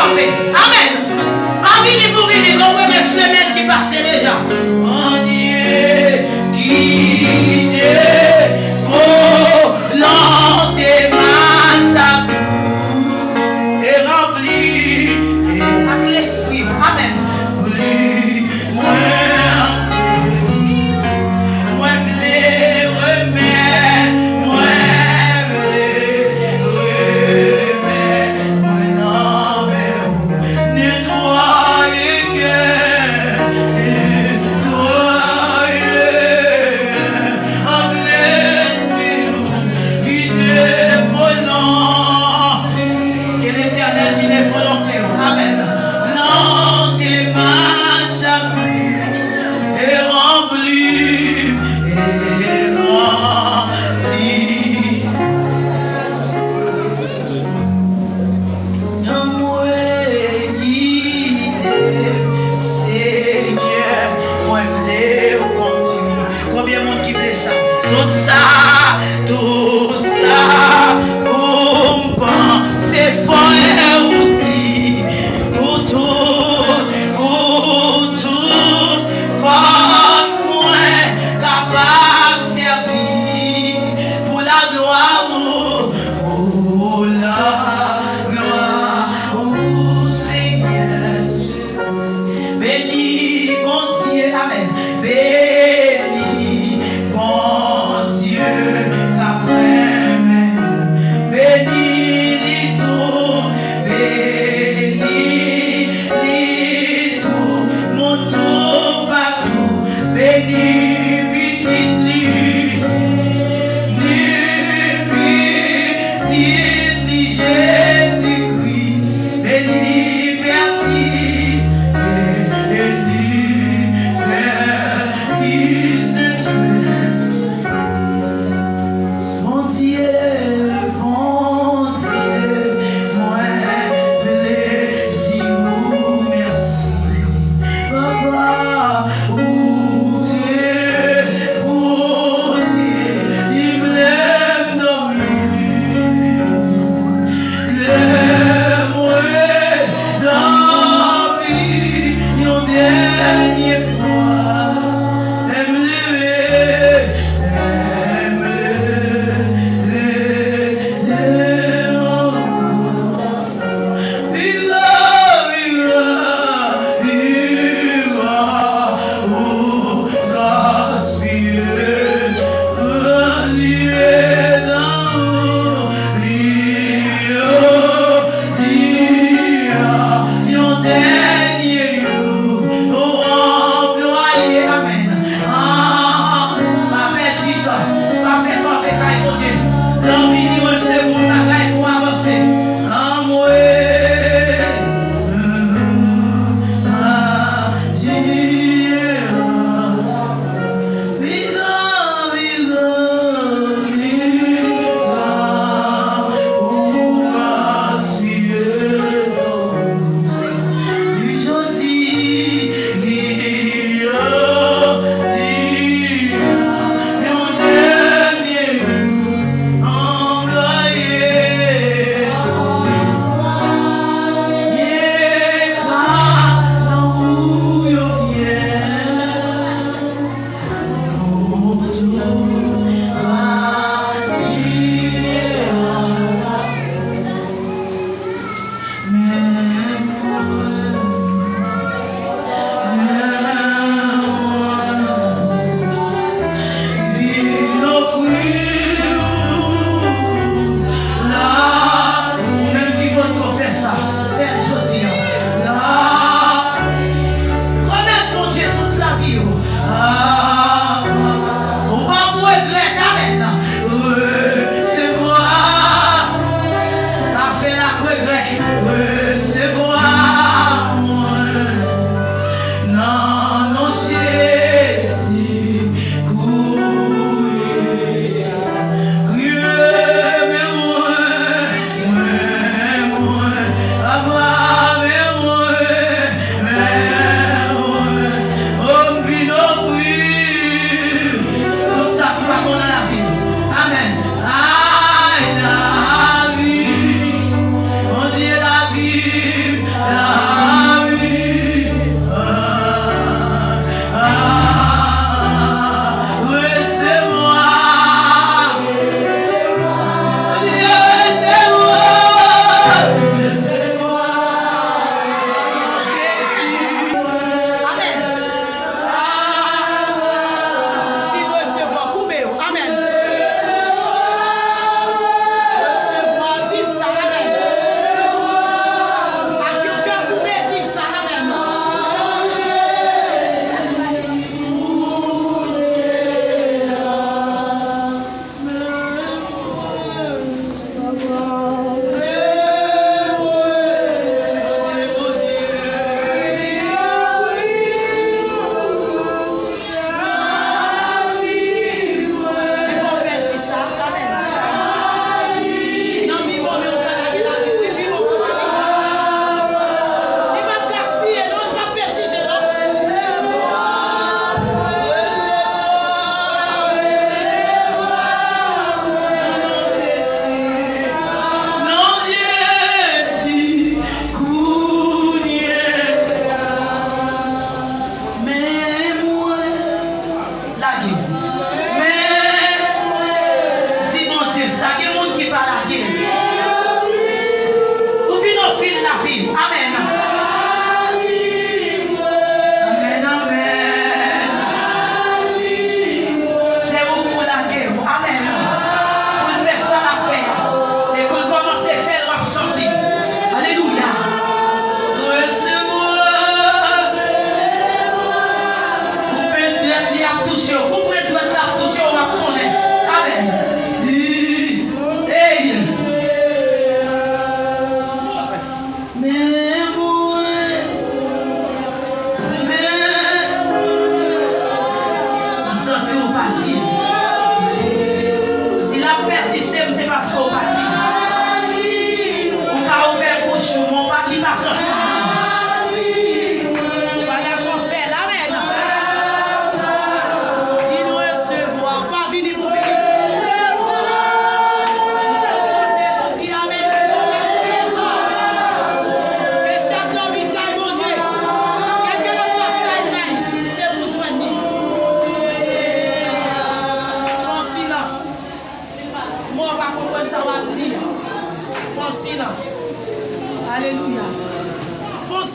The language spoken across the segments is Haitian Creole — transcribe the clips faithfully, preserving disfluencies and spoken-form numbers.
Amèn. Pa vini pou vini, gon premye semèn ki pase deja. Bondye, kite volonte m a chak jou e ranpli ak Lespri. Amèn. Pli mwen, mwen vle remèt, mwen vle remèt mwen nan men w. Netwaye kè, netwaye ak Lespri w, kite volon-, ke Letènèl kite volonte w. Amèn. Volonte m a chak jou e ranpli, e ranpli. Nan mwen kite, Senyè, mwen vle w kondui. Konbyen moun ki vle sa? Tout sa, tout sa, pou m panse fò e ou di, pou tout, pou tout fòs mwen kapab sèvi pou laglwa ou, pou laglwa ou, Senyè. Beni Bondye, amèn. Beni Bondye k ap renmen. Beni li tou,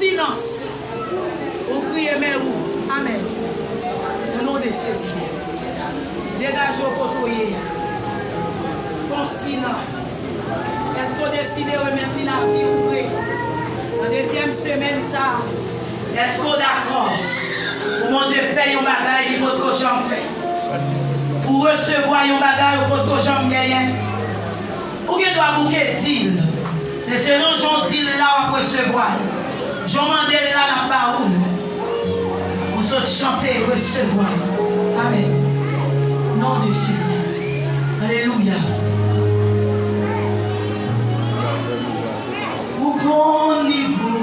Silans. Ou kriye, men ou. Amèn. O non de Jezi. Degaje w kote w ye a. Fè yon silans. Èske w deside remèt li lavi w vre? Nan dezyèm semèn sa a, èske w dakò pou Bondye fè yon bagay li potko janm fè? Ou resevwa yon bagay ou potko janm genyen? Ou gen dwa bouke dil. Se selon jan w di l la w ap resevwa l. Jan w mande l la l ap ba ou l. Ou sot chante resevwa. Amèn. Non de Jezi. Alelouya. Ou konn nivo.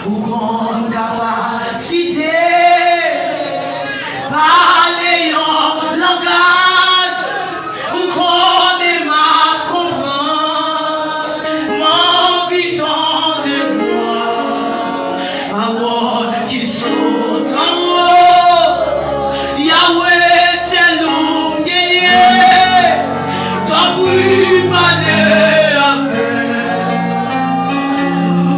Ou konn kapasite, pale yon langaj, ou konnen m ap konprann. M anvi tande vwa, pawòl ki sot anwo. Yawe, sèl ou m genyen, tanpri pale avè m.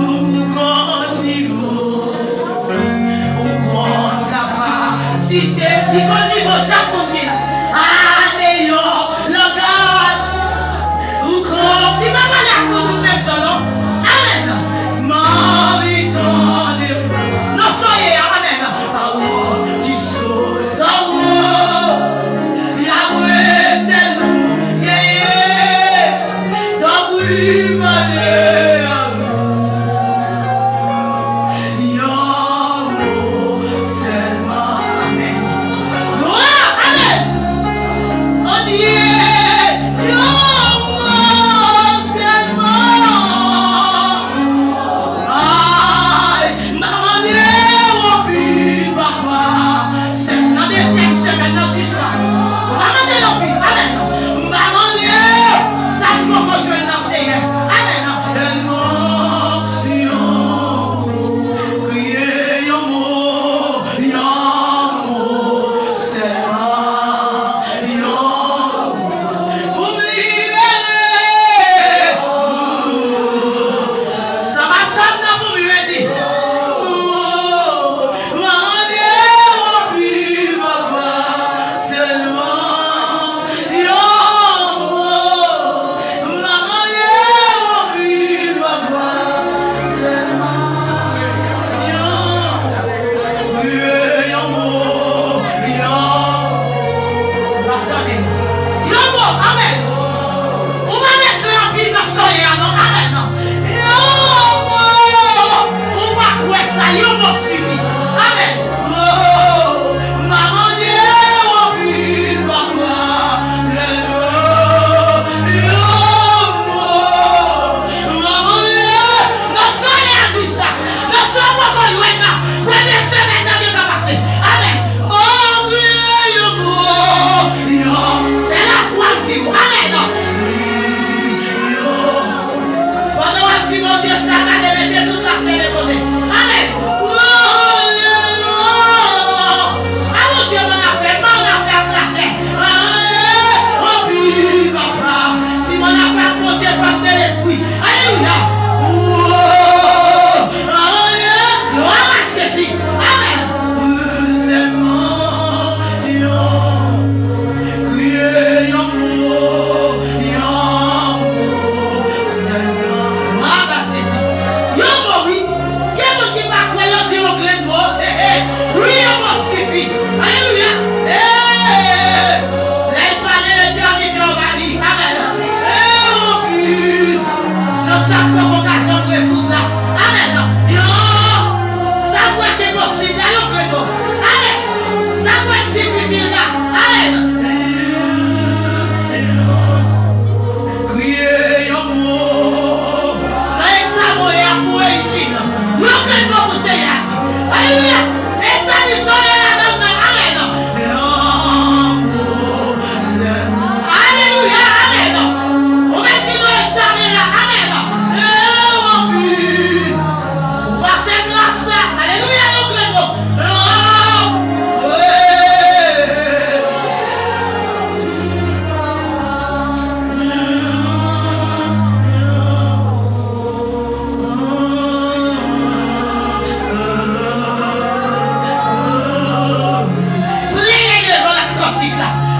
Ou konn nivo.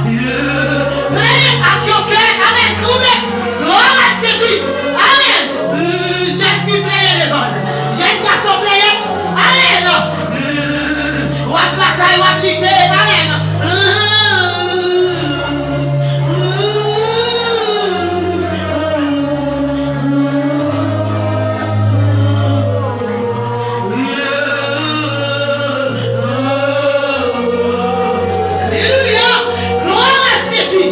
Plede ak yon kè, amèn, kanpe. Glwa a Jezi. Amèn. Jèn fi plede devan l. Jèn gason plede. Amèn. W ap batay, w ap lite. Amèn. Alelouya! Glwa a Jezi!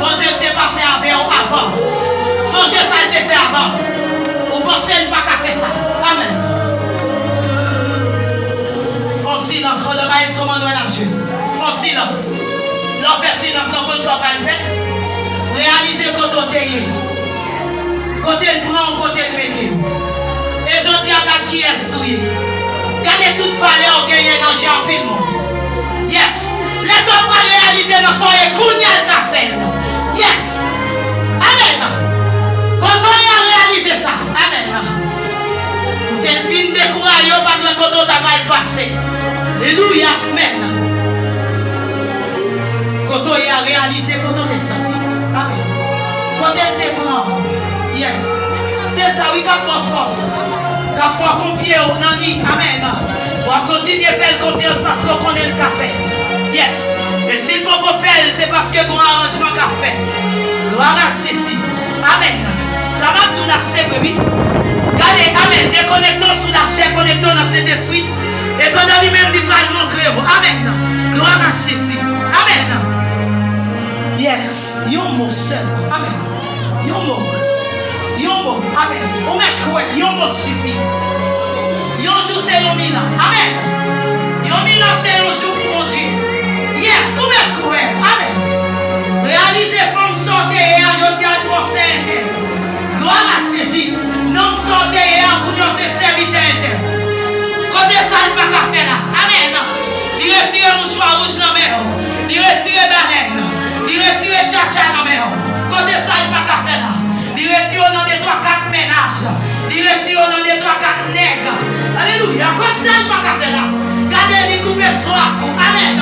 Bondye te pase avè w avan. Sonje sa l te fè avan. Ou panse l pa ka fè sa. Amèn. Fè yon silans pandan maestro Manuel ap jwe. Fè yon silans. Lè w fè silans lan, konn sa w pral fè? Reyalize kote w te ye. Kote l pran w, kote l mete w. E jodi a, gad kiyès ou ye. Gade tout valè w genyen nan je anpil moun. Yes. Lè sa w pral reyalize nan sa w ye, kounye a l ka fè l. Yes. Amèn. Kote w ye a reyalize sa. Amèn. Ou te fin dekouraje, ou pa t wè kote w t ap al pase. Alelouya. Amèn. Kote w ye a reyalize kote w te soti. Amèn. Kote l te pran w. Yes. Se sa wi k ap ba w fòs. K ap fè w konfye w nan li. Amèn. W ap kontinye fè l konfyans paske w konnen l ka fè. Yes. E si l poko fè l, se paske gon aranjman k ap fèt. Glwa a Jezi. Amèn. Sa m ap di w la, se vre, wi. Gade, amèn. Dekonekte w sou lachè, konekte w nan Sentespri. E pandan li menm, li pral montre w. Amèn. Glwa a Jezi. Amèn. Yes. Yon mo sèlman. Amèn. Yon mo. Yon mo. Amèn. Ou mèt kwè. Yon mo sifi. Yon jou se yon mil an. Amèn. Yon mil an se yon jou pou Bondye. Yes, ou mèt kwè. Amèn. Reyalize fanm sa w te ye a, jodi a l fè w sè entèl. Glwa a Jezi. Nonm sa w te ye a, kounye a w se sèvitè entèl. Kote sa l pa ka fè la? Amèn. Li retire mouchwa wouj nan men w. Li retire balèn. Li retire tchatcha nan men w. Kote sa l pa ka fè la? Li retire w nan de twa kat mennaj. Li retire w nan de twa kat nèg. Alelouya. Kote sa l pa ka fè la? Gade, li koupe swaf ou. Amèn.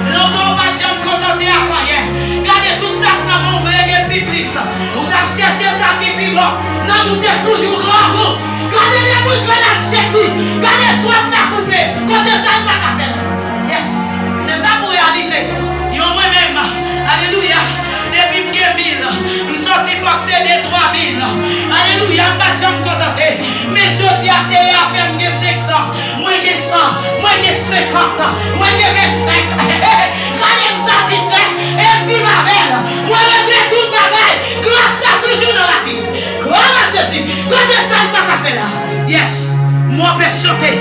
Lontan w pa t janm kontante ak anyen. Gade tout sa k nan men w, rele pi plis. Ou t ap chèche sa ki pi bon. Nanm ou te toujou love ou. Gade depi w jwenn ak Jezi. Gade swaf la koupe. Kote sa l pa ka fè la? Yes. Se sa pou reyalize. Yo mwen menm. Alelouya. Depi m gen mil, m sòti fòk se de twa mil. Alelouya, m pa t janm kontante. Men jodi a, Seyè a fè m gen senk san. Mwen gen san. Mwen gen senkant. Mwen gen vennsenk. Gade m satisfè. E m viv avè l. Mwen regle tout bagay. Gras la toujou nan lavi m. Glwa a Jezi. Kote sa l pa ka fè la? Yes. Mwen pè chante.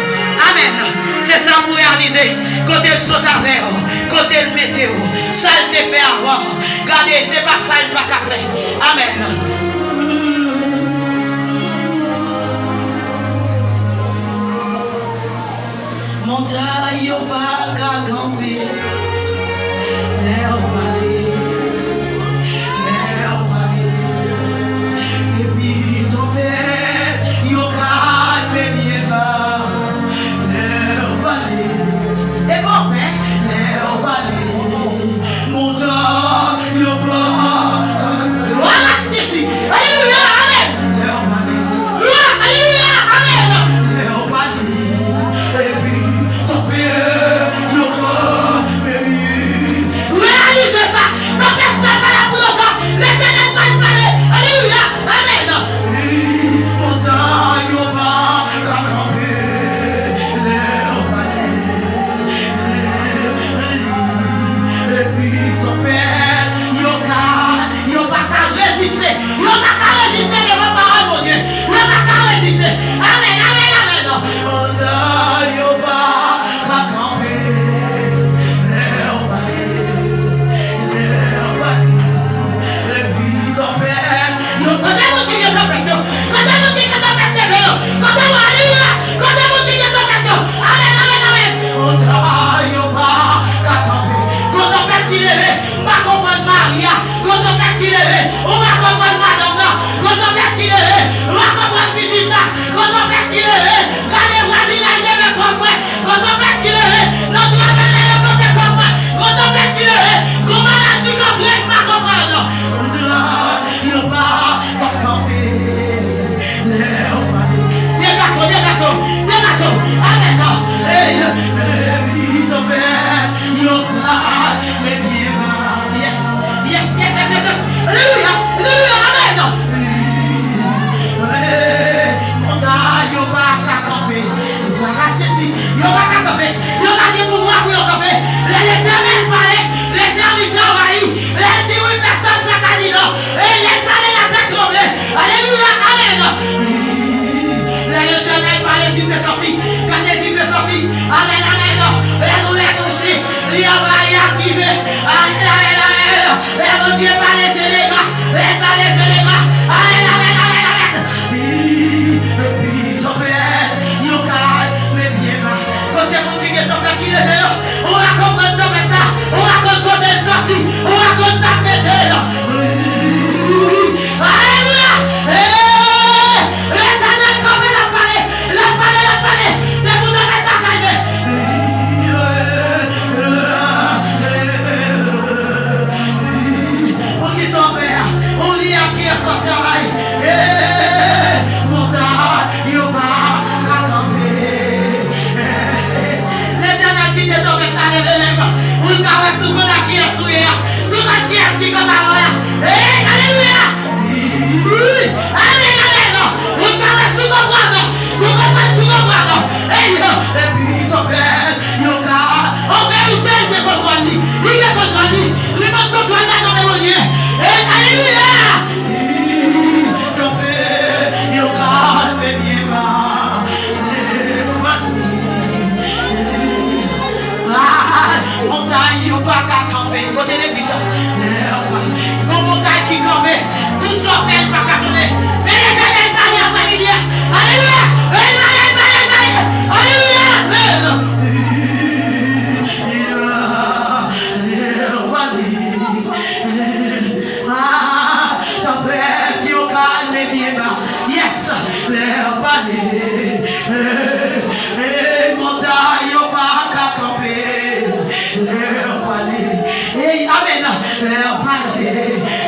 Amèn. Se sa pou reyalize. Kote l sot avè w. Kote l mete w. Sa l te fè avan. Gade, se pa sa l pa ka fè. Amèn. Montay yo pa ka kanpe lè w pale, lè w pale. Epi tonbè yo kalme byen ba lè w pale. E konpè, lè w pale. Montan yo pa ka kanpe. Glwa a Jezi. Alelouya. Amèn. Glwa. Alelouya. Amèn. Epi tanpèt yo kanpe. Reyalize sa. Tanpèt sa pa la pou lontan. Letènèl pral pale. Alelouya. Amèn. Montan yo pa ka kanpe. Lè w pale. Epi tanpèt yo ka, yo pa ka reziste. Yo pa ka reziste devan pawòl Bondye. Yo pa ka reziste. Amèn, amèn, amèn. Pandan yo pa ka kanpe, lè w pale, lè w pale. Epi tanpèt yo, kote moun ki gen tanpèt yo? Kote moun ki gen tanpèt leve yo? Kote w, alelouya? Kote moun ki gen tanpèt yo? Amèn, amèn, amèn. Pandan yo pa ka kanpe, gwo tanpèt ki leve, m pa konprann mari a. Gwo tanpèt ki leve, ou pa konprann madanm nan. Gwo tanpèt ki leve, ou pa konprann pitit la. Gwo tanpèt ki leve, gade vwazinay kenbe kò mwen. Gwo tanpèt ki leve, nan travay la yo kenbe kò mwen. Gwo tanpèt ki leve, gwo maladi k antre m pa konprann. Yo pa ka kanpe. Degaj ou, degaj ou, degaj ou. Amèn. Ey, epi tanpèt yo pa mete byen ba. Yes, yes, yes, yes, yes. Alelouya, alelouya, amèn. Ey, montay yo pa ka kanpe. Glwa a Jezi, yo pa ka kanpe. Yo pa gen pouvwa pou yo kanpe. Lè Letènèl pale, letènite anvayi. Lè l di wi, pèsonn pa ka di non. E lè l pale, latè tranble. Alelouya, amèn. Lè Letènèl pale, dife soti. Gade dife soti. Amèn, amèn. Lè nou lè mouche, li anvayi aktive. Amèn, amèn, amèn. Lè Bondye pale, se dega. Lè l pale, se dega. Amèn, amèn, amèn, amèn. Epi tanpèt yo kalme byen ba. Kote moun ki gen tanpèt ki leve yo? Ou pa konprann tanpèt la. Ou pa konn kote l soti. Ou pa konn sa k mete l. Alelouya! Ee! Letènèl kanpe, l ap pale. L ap pale, l ap pale. Se pou tanpèt la kalme. Poukisa w pè a? Ou li ak kiyès w ap travay? Ee! Montay yo pa ka kanpe. Letènèl kite tanpèt la leve menm. Ou ka wè si w konn ak kiyès ou ye a. Si w konn kiyès ki kanpe avè w la. Ey, alelouya! Wi, amèn, amèn. Ou ka wè si w konprann. Si w konprann, si w konprann. Ey, epi tanpèt yo ka. An verite, li gen kontwòl li. Li gen kontwòl li. Li pran kontwòl la nan men Bondye. Ey, alelouya! Kanpe, yo kalme byen ba. Ah, montay yo pa ka kanpe. Kote legliz la? Gon montay ki kanpe. Tout sa w fè, l pa ka kanpe. Men Letènèl pale aprè midi a. Alelouya! Alelouya! Alelouya! Alelouya! Amèn! Ah, tanpèt yo kalme byen ba. Yes, lè w pale. Ey, montay yo pa ka kanpe. Lè w pale. Ey, amèn. Lè w pale.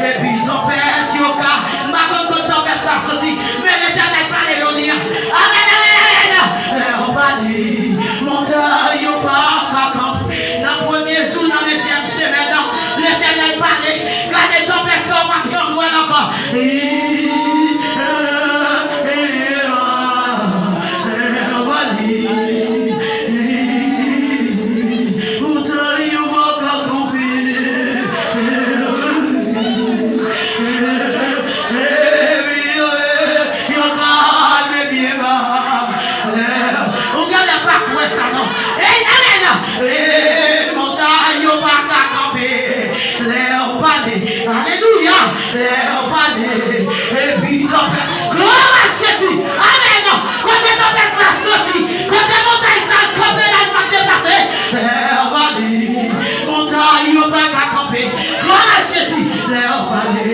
Epi tanpèt yo ka. M pa konn kot tanpèt sa soti. Men Letènèl pale jodi a. Amèn, amèn, amèn. Lè w pale. Montay yo pa ka kanpe. Nan premye jou, nan dezyèm semèn nan, Letènèl pale, gade tanpèt sa w p ap janm wè l ankò. Montay yo pa ka kanpe. Yo kalme byen ba. Ou genlè pa kwè sa non. Ey, amèn. Ey, montay yo pa ka kanpe. Lè w pale. Alelouya. Lè w pale. Epi tanpèt. Glwa a Jezi. Amèn. Kote tanpèt la soti? Kote montay sa kanpe la, l p ap deplase? Lè w pale. Montay yo pa ka kanpe. Glwa a Jezi. Lè w pale.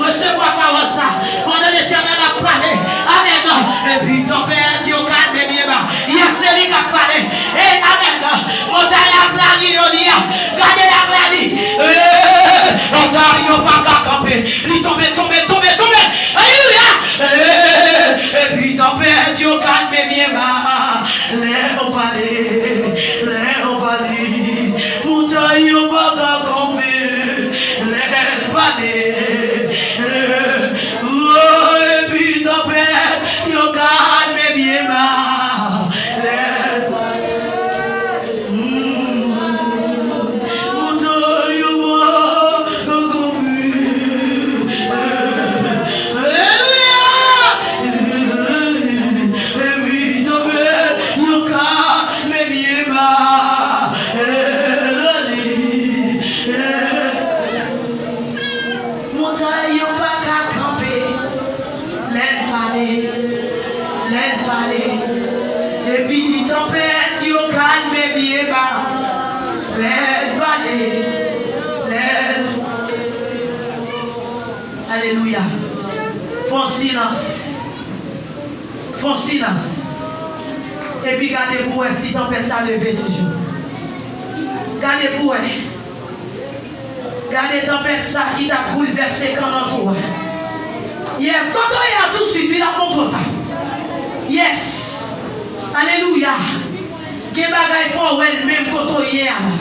Resevwa pawòl sa. Pandan Letènèl ap pale. Amèn. Epi tanpèt yo kalme byen ba. Yes, se li k ap pale. E, amèn. Montay la aplani jodi a. Gade l aplani. E, montay yo pa ka kanpe. Li tonbe, tonbe, tonbe, tonbe. Alelouya. E, epi tanpèt yo kalme byen ba. Lè w pale, lè w pale, montay yo pa ka kanpe. Lè l pale, oh, epi tanpèt yo kalme byen ba. Lè l pale, mm, montay silans. Fè yon silans. Epi gade pou wè si tanpèt la leve toujou. Gade pou wè. Gade tanpèt sa ki t ap boulvèse kanrantou a. Yes, kote w ye a tousuit, wi, l ap montre w sa. Yes. Alelouya. Gen bagay fò w wè l menm kote w ye a la.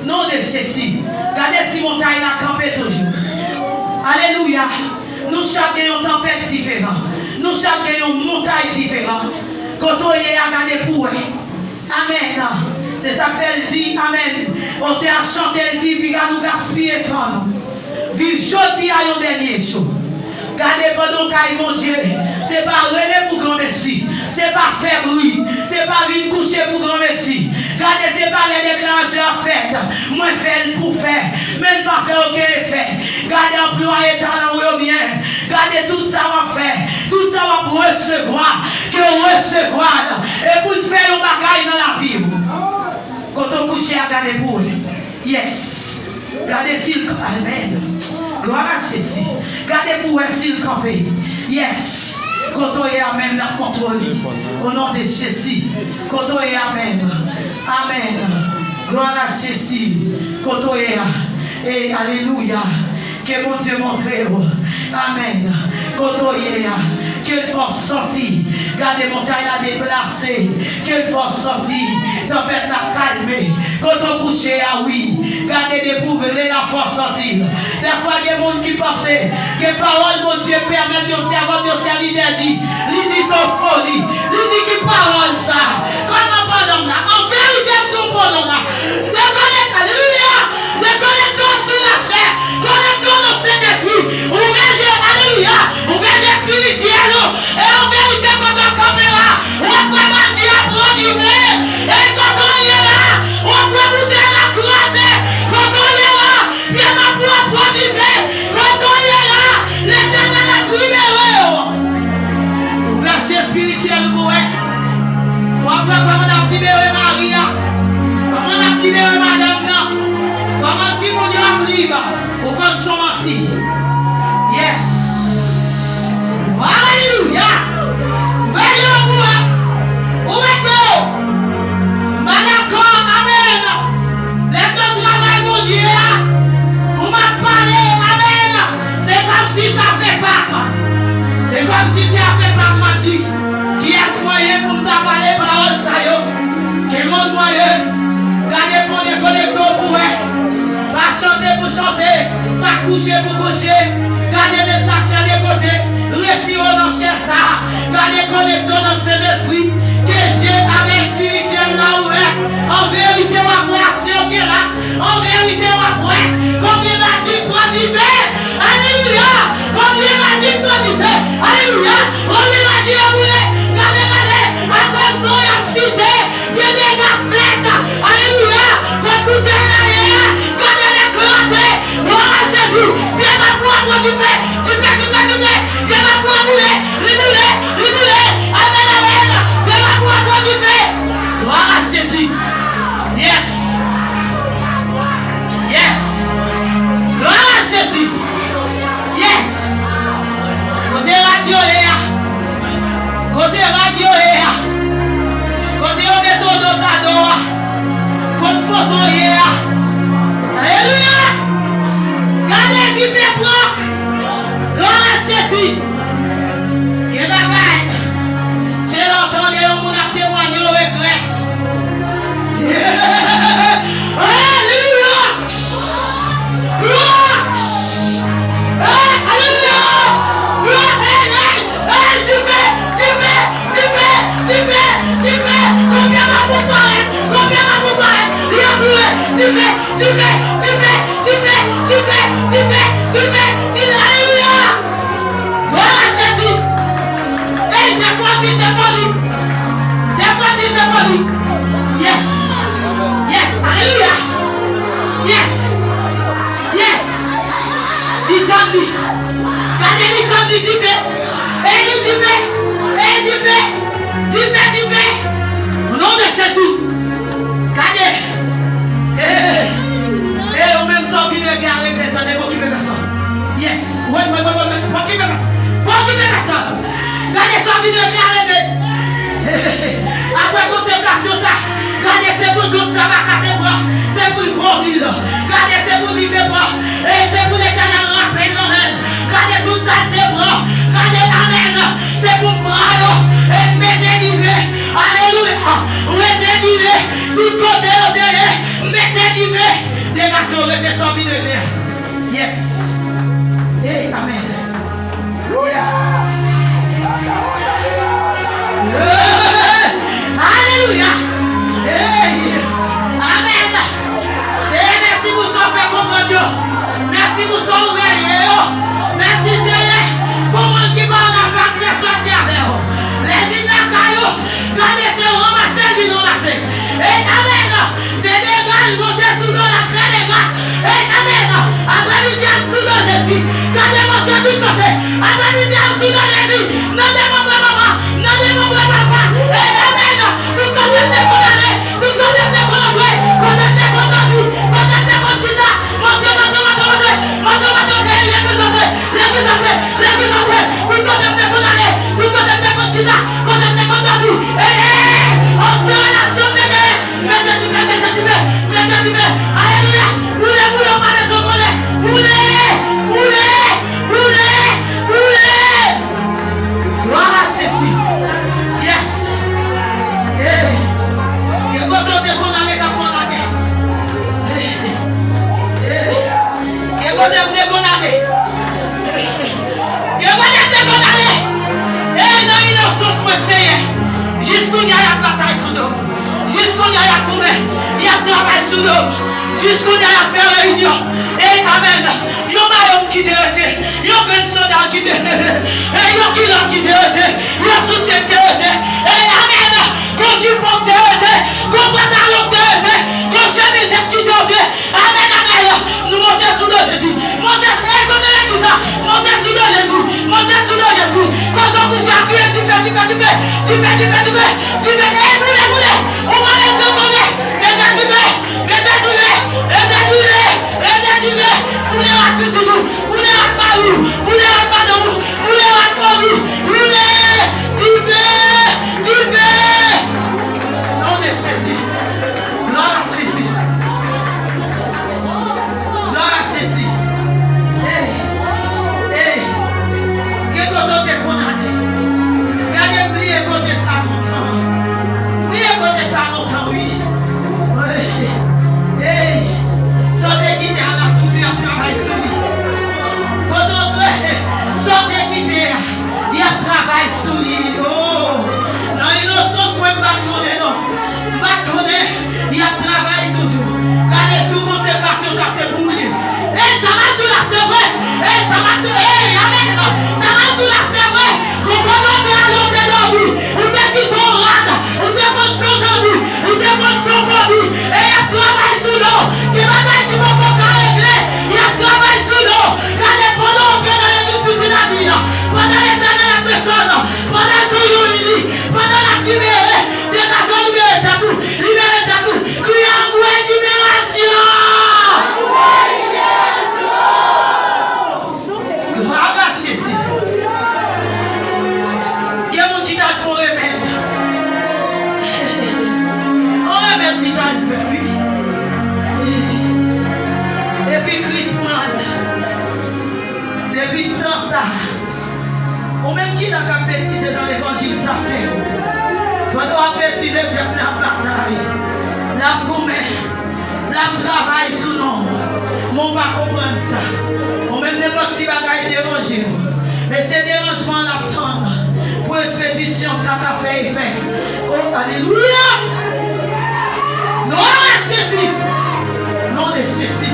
Non de Jezi. Gade si montay la kanpe toujou. Alelouya. Nou chak gen yon tanpèt diferan. Nou chak gen yon montay diferan. Kote w ye a, gade pou w wè. Amèn. Se sa k fè l di, amèn. Otè a chante, l di, piga nou gaspiye tan nou. Viv jodi a yon dènye jou. Gade pandan w kay Bondye, se pa rele pou granmesi, se pa fè bri, se pa vin kouche pou granmesi. Gade se pa lè deklarasyon ap fèt, mwen fè l pou fè, men l pa fè okenn efè. Gade anplwaye talan w yo byen, gade tout sa w ap fè, tout sa w ap resevwa, ke w resevwa l, e pou l fè yon bagay nan lavi w. Kote w kouche a, gade pou w. Yes. Gade si l kanpe. Amèn. Glwa a Jezi. Gade pou w wè si l kanpe. Yes. Kote w ye a menm nan kontwòl li. O non de Jezi. Kote w ye a menm. Amèn. Glwa a Jezi. Kote w ye a. E alelouya. Ke Bondye montre w. Amèn. Kote w ye a. Ke l fè w santi. Gade montay la deplase. Ke l fè w santi. Tanpèt la kalme. Kote w kouche a, wi. Gade depi w vle la fè w santi. Dèfwa gen moun ki panse ke pawòl Bondye pèmèt yon sèvant, yon sèvitè di. Li di se yon foli. Li di ki pawòl sa. Kòman pawòl la? An verite, m di w pawòl la. Dekonekte, alelouya. Dekonekte w sou lachè. Konekte w nan Sentespri. Ouvè je, alelouya. Ouvè je espirityèl ou. E an verite, kote w kanpe la, w ap wè Bondye ap ranivle. E kote w ye la, w ap wè boutèy la kraze. Kote w ye la, pye mabou ap ranivle. Kote w ye la, Letènèl ap libere w. Ouvè je espirityèl ou pou wè. W ap wè kòman l ap libere mari a, kòman l ap libere madanm nan, kòman timoun yo ap lib. Ou konn se yon manti. Yes. Alelouya. Ou wè yo, ou wè. Ou wè yo. M pa dakò. Amèn. Lè m nan travay Bondye a, pou m ap pale, amèn, se kòmsi sa fè pa m. Se kòmsi se afè pa m m ap di. Kiyès mwen ye pou m ta pale pawòl sa yo? Ki moun mwen ye? Gade fò dekonekte w pou wè. Pa chante pou chante, pa kouche pou kouche. Gade met lachè de kote, retire w nan chè sa a. Gade konekte w nan Sentespri. Ke je avè espirityèl la ouvè. An verite, w ap wè aksyon ki la. An verite, w ap wè konbyen ladik pran dife. Alelouya! Konbyen ladik pran dife. Alelouya! Konbyen ladik yo boule. Gade, gade, akòz non y ap site. Gen dega fèt. Alelouya. Kot boutèy la ye a, gade l eklate. Glwa a Jezi. Pye mabou a pran dife. Dife, dife, dife. Pye mabou a boule. Li boule. Li boule. Amèn, amèn. Pye mabou a pran dife. Glwa a Jezi. Yes. Yes. Glwa a Jezi. Yes. Kote rad yo ye a? Kote rad yo ye a? Kote yo mete w dozado a? Kot foto w ye a? Alelouya! Gade dife pran! Glwa a Jezi! Gen bagay, se lè w tande yon moun ap temwanye w regrèt. Alelouya! Glwa! Hey, alelouya! Glwa! Hey, hey, hey, dife, dife, dife, dife, dife! Konbyen mabou parèt? Konbyen mabou parèt? Li ap boule! Dife, dife, dife, dife, dife, dife, dife, dife! Alelouya! Glwa a Jezi! Hey, dèfwa di se foli. Dèfwa di se foli. Yes. Yes. Alelouya. Yes. Yes. Li tann li. Gade li tann li dife. Hey, li dife. Hey, dife. Dife, dife. O non de Jezi. Gade. Hey, hey, hey, ou menm sa w vin regle a regle, tande, pa okipe pèsonn. Yes. Wè, wè, wè, wè, wè, pa okipe pèsonn. Pa Kite pèsòn. Gade sa w vin regle a rele. Apre konsekrasyon sa, gade se pou dout sa pa ka te pran, se pou l vomil. Gade se pou dife pran, e se pou Letènèl rape l nan men l. Gade tout sa l te pran, gade, amèn, se pou pran yo e mete dife. Alelouya. Mete dife tout kote yo te ye, mete dife. Degaje w, rete sa w vin regle a. Yes. Hey, amèn. Yes. Hey. Alelouya. Hey. Amèn. Seyè, mèsi pou sa w fè konprann yo. Mèsi pou sa w revele yo. Mèsi, Seyè, pou moun ki pa ann afè ak lèzòt ki avè yo. Lè vin lakay ou, gade se ranmase vin ranmase. Ey, amèn. Se dega l monte sou do l ap fè dega. Ey, amèn. Aprè midi a m sou do Jezi. Gade monte tout kote. Aprè midi a m sou do Jezi. Nan demanbre manman, nan demanbre papa. Ey, amèn. Tout kote m te konn ale, tout kote m te konn antre, kote m te konn dòmi, kote m te konn chita. Monte, monte, monte, monte. Monte, monte, monte. Legliz antre, legliz antre, legliz antre. Tout kote m te konn ale, tout kote m te konn chita, kote m te konn dòmi. Ey, ey, ey. Osyon relasyon m te genyen. Mete dife, mete dife, mete dife. Alelouya. Boule, boule, ou pa bezwen konnen. Boule, boule, boule, boule. Glwa a Jezi. Yes. Hey. Gen kote w te konn ale k ap fè w lage. Hey. Hey. Gen kote m te konn ale. Gen kote m te konn ale. Hey, nan inosans mwen, Seyè. Jis kounye a, y ap batay sou do m. Jis kounye a, y ap goumen. Y ap travay sou do m. Jis kounye a, y ap fè reyinyon. Ey, amèn. Yon mayo ki te rete. Yon grenn sandal ki te rete. Ey, yon kilòt ki te rete. Yon soutyen ki te rete. Ey, amèn. Yon jipon ki te rete. Yon pantalon ki te rete. Yon chemiz ki te rete. Amèn, amèn. Nou monte sou do Jezi. Monte, ey, kote legliz la? Monte sou do Jezi. Monte sou do Jezi. Kote w kouche a, kriye dife, dife, dife. Dife, dife, dife. Dife, ey, boule, boule. Ou pa bezwen konnen. Mete dife, mete dife, mete dife, mete dife. Boule rat pitit ou. Boule rat mari w. Boule rat madanm ou. Boule rat fanmi. Boule. Dife, dife. Non de Jezi. Glwa a Jezi. Glwa a Jezi. Ey, ey. Gen kote w te konn ale. Gade m bliye kote sa lontan. Bliye kote sa lontan, wi. Ey, ey. Sa w te kite a, l ap toujou ap travay sou li. Kote w te, sa w te kite a. Y ap travay sou li. Oh, nan inosans mwen, m pa t konnen non. M pa t konnen. Y ap travay toujou. Gade jou konsekrasyon sa se pou ou li ye. Ey, sa m ap di w la se vre. Ey, sa m ap di, ey, amèn. Sa m ap di w la se vre. Konprann anpil ale w te dòmi. Ou te kite yon rad. Ou te konn se yon zanmi. Ou te konn se yon fanmi. E y ap travay sou nou. Gen bagay ki poko ka regle. Y ap travay sou nou. Gade pandan w antre nan legliz Pisin Advil la. Pandan Letènèl ap desann. Pandan l touye w li li. Pandan l ap libere. Degaje w libere tèt ou. Libere tèt ou. Kriye anmwe liberasyon. Glwa a Jezi. Gen moun ki t al fè yon remèd. Yon remèd li t al fè, wi. Epi Kris pran l. Depi tan sa, ou menm ki la k ap betize nan levanjil, sa fè. Pandan w ap betize, dyab la ap batay. L ap goumen. L ap travay sou non w. Men w pa konprann sa. Ou menm nenpòt ti bagay deranje w. E se deranjman l ap tann pou ekspedisyon sa ka fè efè. Oh, alelouya! Glwa a Jezi! Non de Jezi!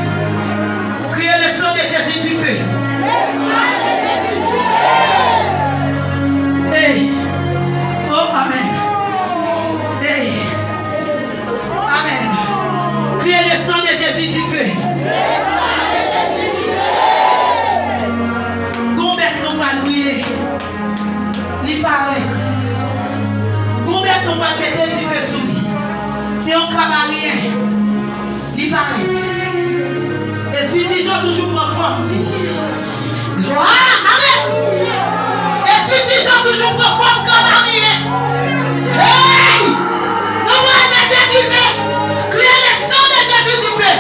Criez le sang de Jésus du feu! Hey! Oh, amèn! Hey! Amèn. Criez le sang de Jésus du feu. Gon bèt nou pral priye. Li parèt. Gon bèt nou pral mete dife sou li. Se yon kabaryen. Li parèt. Espiritu Jan toujou pran fòm li. Glwa! Amèn! Toujou pran fòm kanmaryen. Hey! Nou pral mete dife. Kriye le sang de Jésus dife.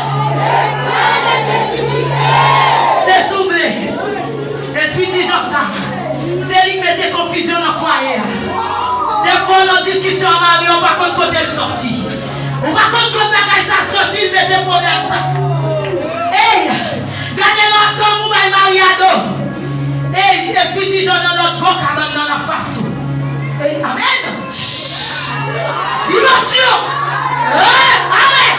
Se sou vle. Espri ti jan sa. Se li k mete konfizyon nan fwaye a. Defwa w nan diskisyon a mari w, ou pa konn kote l soti. Ou pa konn kot bagay sa soti, l mete pwoblèm sa. Hey! Gade lè w ap dòmi, w bay mari a do. Ey, espri ti jan nan lòt bò kabann nan, l ap fas ou. Ey, amèn. Dimansyon. Ey, amèn.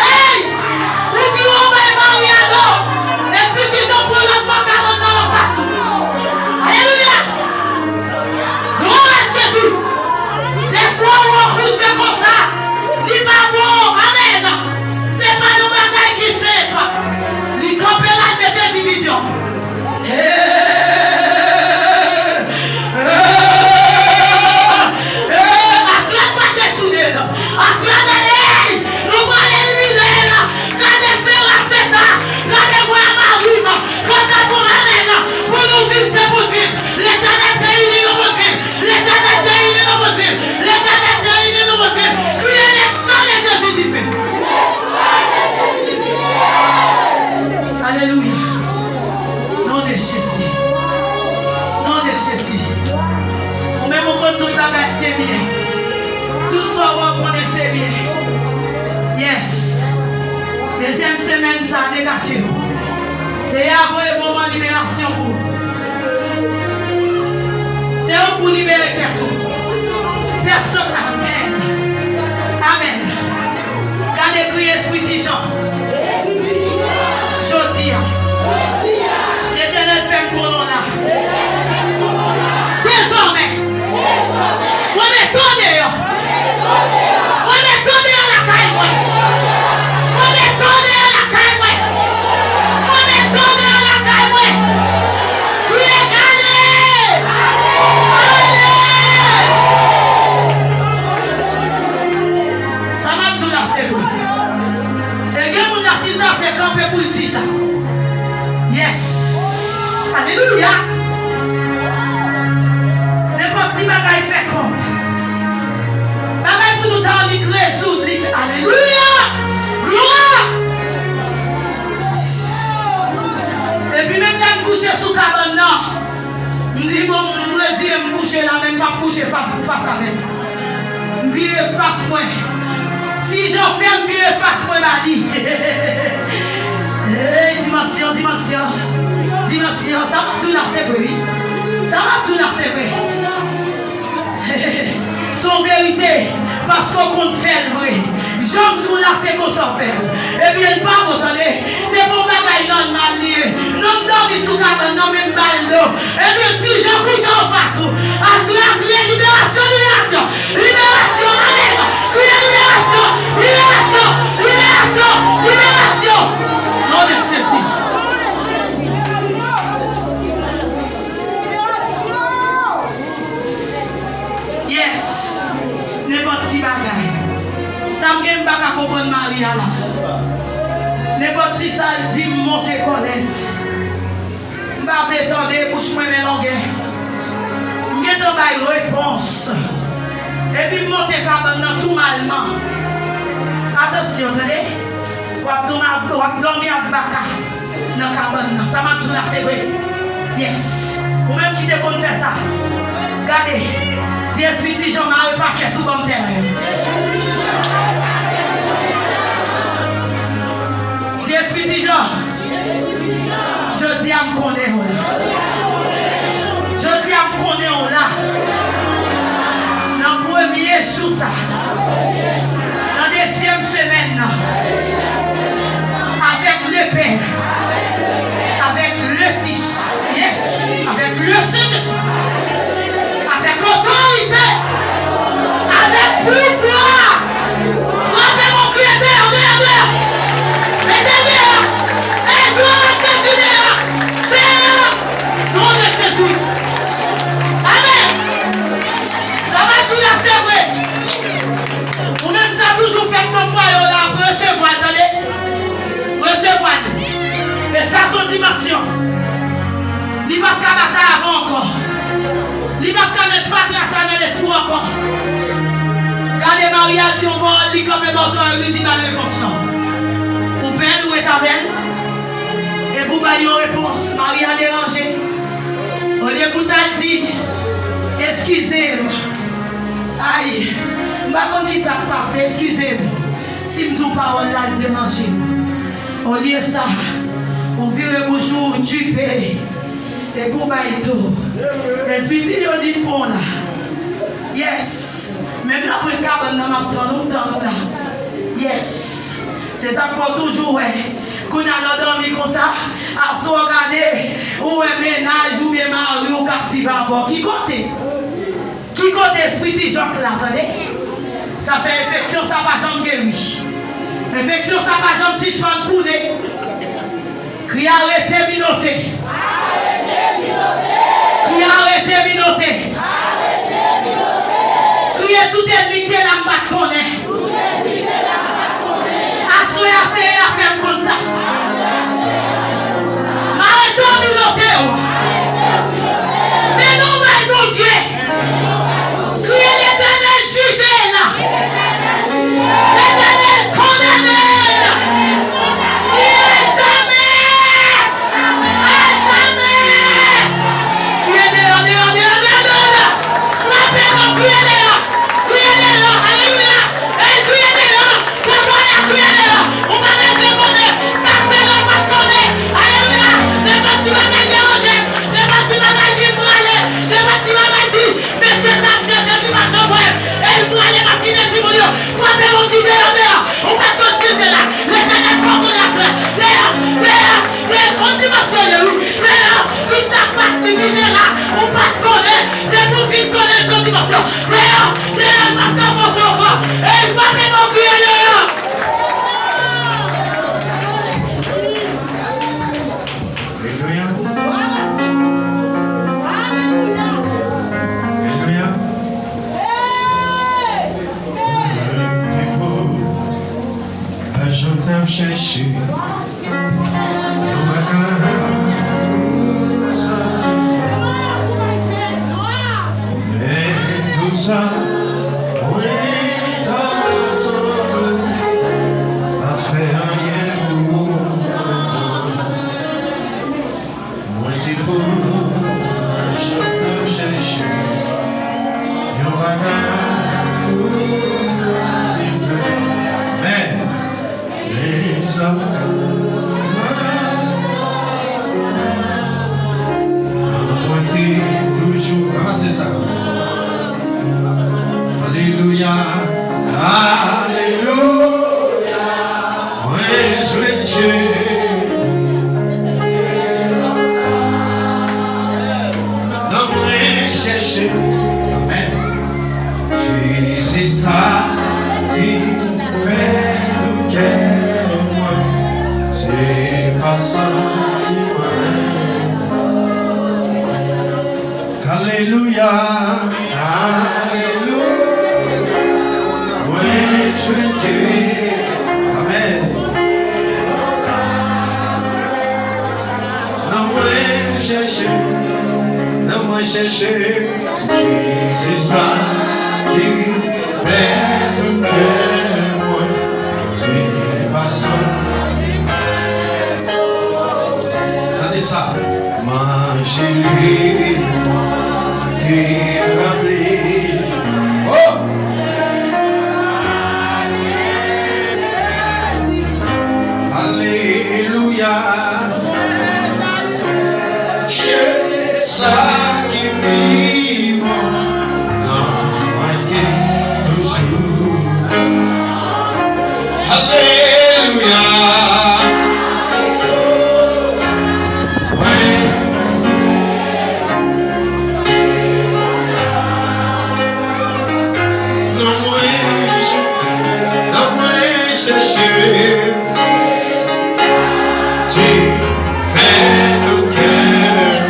Ey, ou vire w bay mari a do. Espri ti jan pran lòt bò kabann nan, l ap fas ou. Alelouya. Glwa a Jezi. Defwa ou akouche konsa, li pa bon. Amèn. Se pa yon bagay ki senp. Li kanpe la, l mete divizyon. Hey! Hey! Hey! Aswè pa desoude l. Aswè, hey! Nou pral elimine l. Gade sera seta, gade mwen a mari m, pandan pou amèn, pou nou viv se pou n viv. Letènèl te ini nou pou n viv. Letènèl te ini nou pou n viv. Letènèl te ini nou pou n viv. Kriye le sang de Jésus dife. Alelouya. Non de Jezi. Non de Jezi. Ou menm ou konn tout bagay se byen. Tout sa w wè ou konnen se byen. Yes. Dezyèm semèn sa, degaje w. Seyè a voye moman liberasyon pou ou. Se ou k pou libere tèt ou. Pèsonn, amèn. Amèn. Gade, kriye espri ti jan. Jodi a. Letènèl fè m konnen w la. Dezòmè. Mwen mete w deyò. Mwen mete w deyò lakay mwen. Mwen mete w deyò lakay mwen. Mwen mete w deyò lakay mwen. Kriye, ale! Ale! Sa m ap di w la, se vre. E gen moun la, si l ta vle kanpe pou l di sa. Yes. Alelouya. Nenpòt ti bagay fè kont. Bagay pou nou ta annik rezoud, li fè. Alelouya. Glwa. Epi menm lè m kouche sou kabann nan, m di, bon, m reziyen m kouche la, men m p ap kouche fas pou fas avè l. M vire fas mwen. Ti jan fè m vire fas mwen ba li. Hey, dimansyon, dimansyon, dimansyon. Sa m ap di w la, se vre, wi. Sa m ap di w la, se vre. Se yon verite, paske w konn fè l vre. Jan m di w la, se konsa w fè l. Ebyen, l pa bon, tande. Se pa yon bagay nòmal li ye. Non, m dòmi sou kabann nan, men m ba l do. Ebyen, ti jan kouche anfas ou. Aswè a, kriye liberasyon, liberasyon, liberasyon, amèn. Kriye liberasyon, liberasyon, liberasyon, liberasyon. Non de Jezi. Yes. Nenpòt ti bagay. Sa m gen, m pa ka konprann mari a la. Nenpòt ti sa l di m monte kòlèt. M pa vle tande, bouch mwen men longè. M gentan bay repons. Epi m monte kabann nan tou malman. Atansyon, tande. W ap dòmi, w ap dòmi ak baka nan kabann nan. Sa m ap di w la, se vre. Yes. Ou menm ki te konn fè sa. Gade. Di espri ti jan mare pakèt ou ban m tèren. Di espri ti jan. Jodi a m konnen w la. Jodi a m konnen w la. Nan premye jou sa. Nan dezyèm semèn nan. Avèk le Pè. Avèk le Fis. Yes. Avèk le Sentespri. Avèk otorite. Avèk pouvwa. Frape pou kriye deyò, deyò, deyò. Mete deyò. Ey, glwa a Jezi deyò. Deyò. Non de Jezi. Amèn. Sa m ap di w la, se vre. Ou menm sa toujou fèt nan fwaye w la, resevwa l, tande. Resevwa l. E sa se yon dimansyon. Li p ap ka batay avè w ankò. Li p ap ka met fatra sa nan lespri w ankò. Gade, Maria di yon pawòl, li kanpe bò zòrèy w, li di, "Ba l repons lan." Ou pè l, ou ret avè l. Epi w bay yon repons, Maria deranje. Olye pou w ta di, "Eskize m. Ay, m pa konn ki sa k pase, eskize m. Si m di w pawòl la, l deranje m." Olye sa, ou vire bouch ou, ou dipe. Epi w bay tou. Lespri di yo di m bon la. Yes. Menm nan pwen kabann nan m ap tann ou, m tann ou la. Yes. Se sa k fè w toujou wè. Kounye a lè w dòmi konsa, aswè w gade, ou wè mennaj oubyen mari w k ap viv avè w. Ki kote? Ki kote espri ti jòk la, tande? Sa fè enfeksyon sa pa janm geri. Enfeksyon sa pa janm sispann koule. Kriye arete minote. Kriye arete minote. Kriye tout ènmi k te la m pa t konnen. Aswè a Seyè a fè m konn sa. M arete w minote w. Men non bay Bondye. Kriye Letènèl jije l. Letènèl kondane l. Kriye jamè. A jamè. Kriye deyò, deyò, deyò, deyò, deyò, deyò. Frape non, kriye deyò. Kriye deyò. Alelouya. Ey, kriye deyò. Fè bway la kriye deyò. Ou pa mèt konnen. Sa k fè la ou pa t konnen. Alelouya. Nenpòt ti bagay deranje m. Nenpòt ti bagay di m prale. Nenpòt ti bagay di, mesye sa ap chèche m, li pa janm wè m. E l prale, m ap kite timoun yo. Frape, ou di deyò, deyò. Ou pa t konn si se la. Letènèl fè w konnen afè. Deyò, deyò, deyò. Yon dimansyon ye, wi. Deyò, wi, sa pa t li ki te la. Ou pa t konnen. Depi w fin konnen, se yon dimansyon. Deyò, deyò, l p ap ka fòse w ankò. E l pa menm kriye deyò. Alelouya. Alelouya. Lajan k ap chèche yon bagay pou santi. Men tou sa mwen t ap rasanble pa fè anyen pou ou. Mwen te pran chan nan chèche yon bagay pou te fè. Men, men sa mwen te toujou ranmase sa. Alelouya, alelouya. Mwen jwe Dye. Nan mwen chèche. Amèn. Jezi sa ti fè tout kè mwen. Se pa san li mwen. Alelouya. Alelouya. Mwen jwe Dye. Amèn. Nan mwen chèche, nan mwen chèche, Jezi sa ki fè tout kè mwen, se pa san. Tande sa. Manche li te ranpli. Oh! Alelouya. Chèche sa ki pi bon nan mwen te toujou. Alelouya. Mwen, nan mwen, nan mwen chèche, ti fè nan kè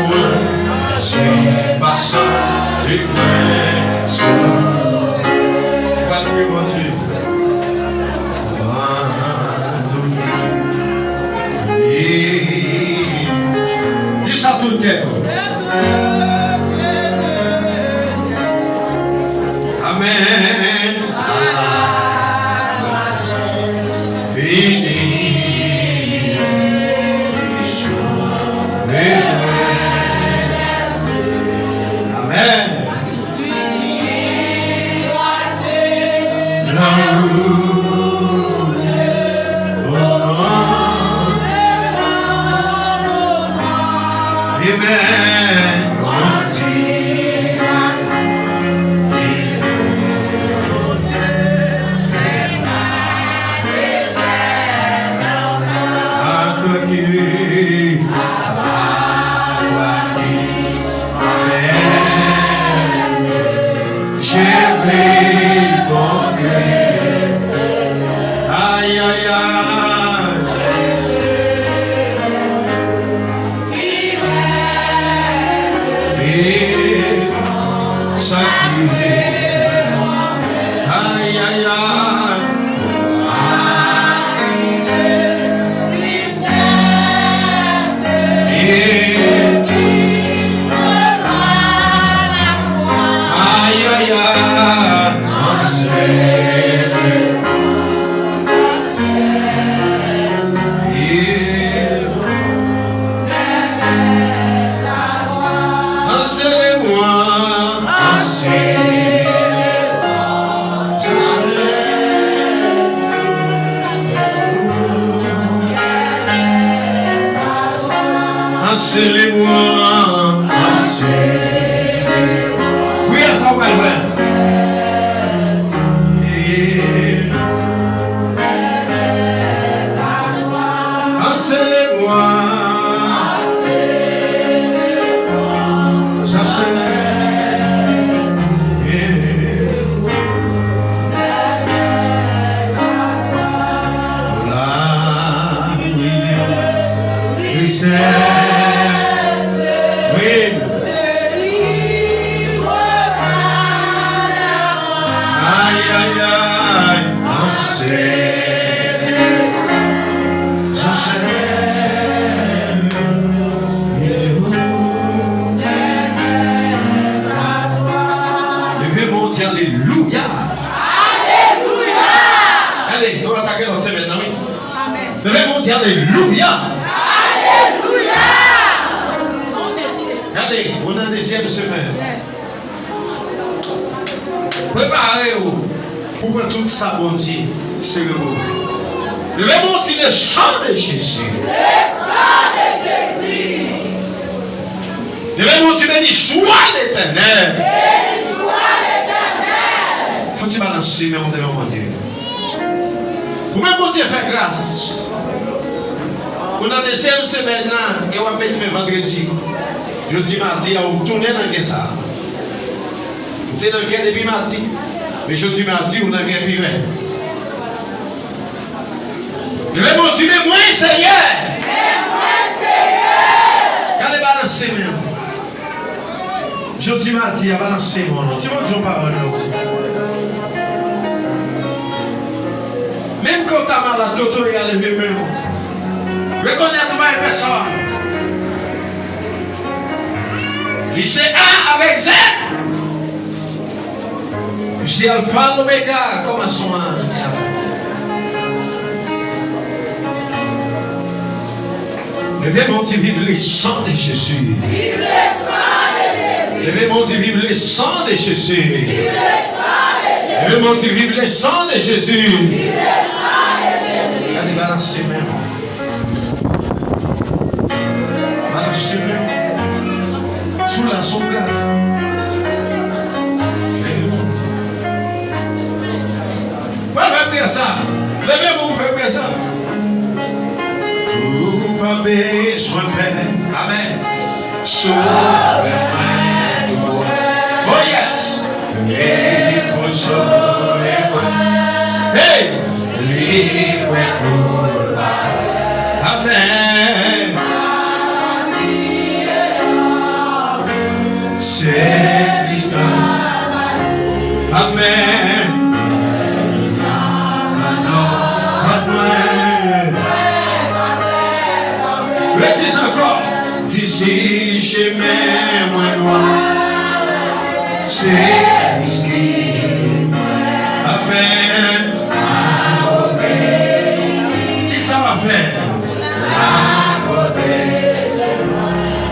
mwen, se pa san li mwen sou. Ou pa louwe Bondye. Di sa tout kè. Amen. Ay, ay, ay. Ay, ay, ay. Ay, ay, ay. Ansele mwen. Ansele mwen. Priyè sa w pral fè. Ansele mwen. Sa se la tristesse. Wi. Ay, ay, ay. Leve men w, di alelouya. Alelouya. Gade, nou atake lòt semèn nan, wi. Amen. Leve men w, di alelouya. Alelouya. Gade, nou nan dezyèm semèn. Yes. Prepare w pou pran tout sa Bondye sere pou ou. Leve men w, di le sang de Jésus. Le sang de Jésus. Leve men w, di béni soit l'Éternel. Béni soit l'Éternel. Fò ti balanse men w devan Bondye. Ou menm Bondye fè gras. Ou nan dezyèm semèn nan e w ap met fen vandredi. Jodi madi a ou tounen nan gè sa. Ou te nan gè depi madi, men jodi madi ou nan gè pi rèd. Leve men w, di men mwen Senyè. Men mwen Senyè. Gade balanse men w. Jodi madi a balanse men w. Di Bondye yon pawòl non. Menm ke w ta malad, doktè a leve men w. Rekonèt ou pa yon pèsòn. Li se A avèk Z. Li se Alfa, Lomega, kòmansman. Leve men w, di vive le sang de Jésus. Vive le sang de Jésus. Leve men w, di vive le sang de Jésus. Vive le sang de Jésus. Leve men w, di vive le sang de Jésus. Vive le sang de Jésus. Gade balanse men w. Mache men w sou la sou gaz. Pral fè priyè sa. Leve pou w fè priyè sa. Ou pa bezwen pè. Amèn. Sovè mwen tou bon. Oh yes. Li pou sove mwen. Hey! Li prè pou l pale. Amèn. Se Kris la. Amèn. Kòt mwen. Redi sa ankò. Di si chemen mwen nwa. Se Kris ki gid mwen. Amèn. Kisa w ap fè?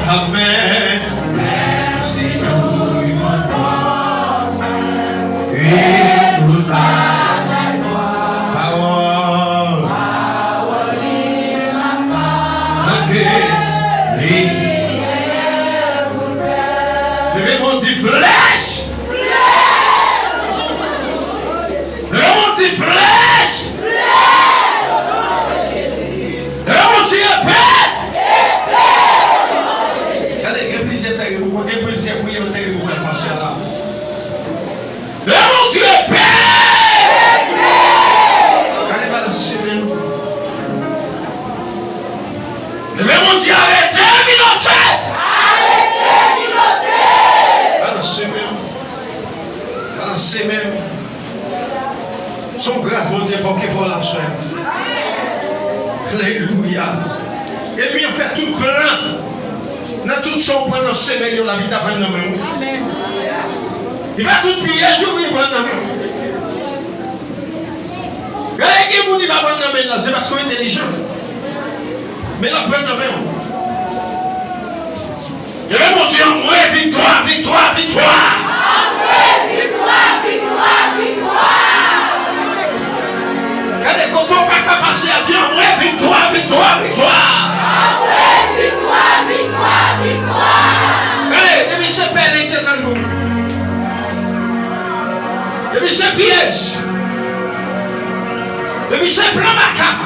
Amèn. Menm si nou yon e tout bagay bon. Pawòl. Pawòl li pa. Anke li. Leve men w di flèch! Leve men w di flèch! Leve men w di epe! Gade, gen plizyè tèren pou mwen, gen plizyè priyè nan tèren pou mwen pase a la. Leve men w di epe! Gade, balans semen nou. Leve men w di arete, minote! Arete, minote! Balanse men w. Balanse men w. Se yon gras Bondye fè w ki fè w la, frè. Alelouya. Ènmi an fè tout plan. Nan tout sa w pran nan semèn yo, l ap vin pran nan men w. Li fè tout pyèj yo vin pran nan men w. Gade, gen moun li pa pran nan men l la, se paske w entèlijan. Men l ap pran nan men w. Leve men w di anmwe viktwa, viktwa, viktwa. Anmwe viktwa, viktwa, viktwa. Gade kote w pa ka pase a, di anmwe viktwa, viktwa, viktwa. Anmwe viktwa, viktwa, viktwa. Gade, depi se pèlen ki te tann ou. Depi se pyèj. Depi se plan makab.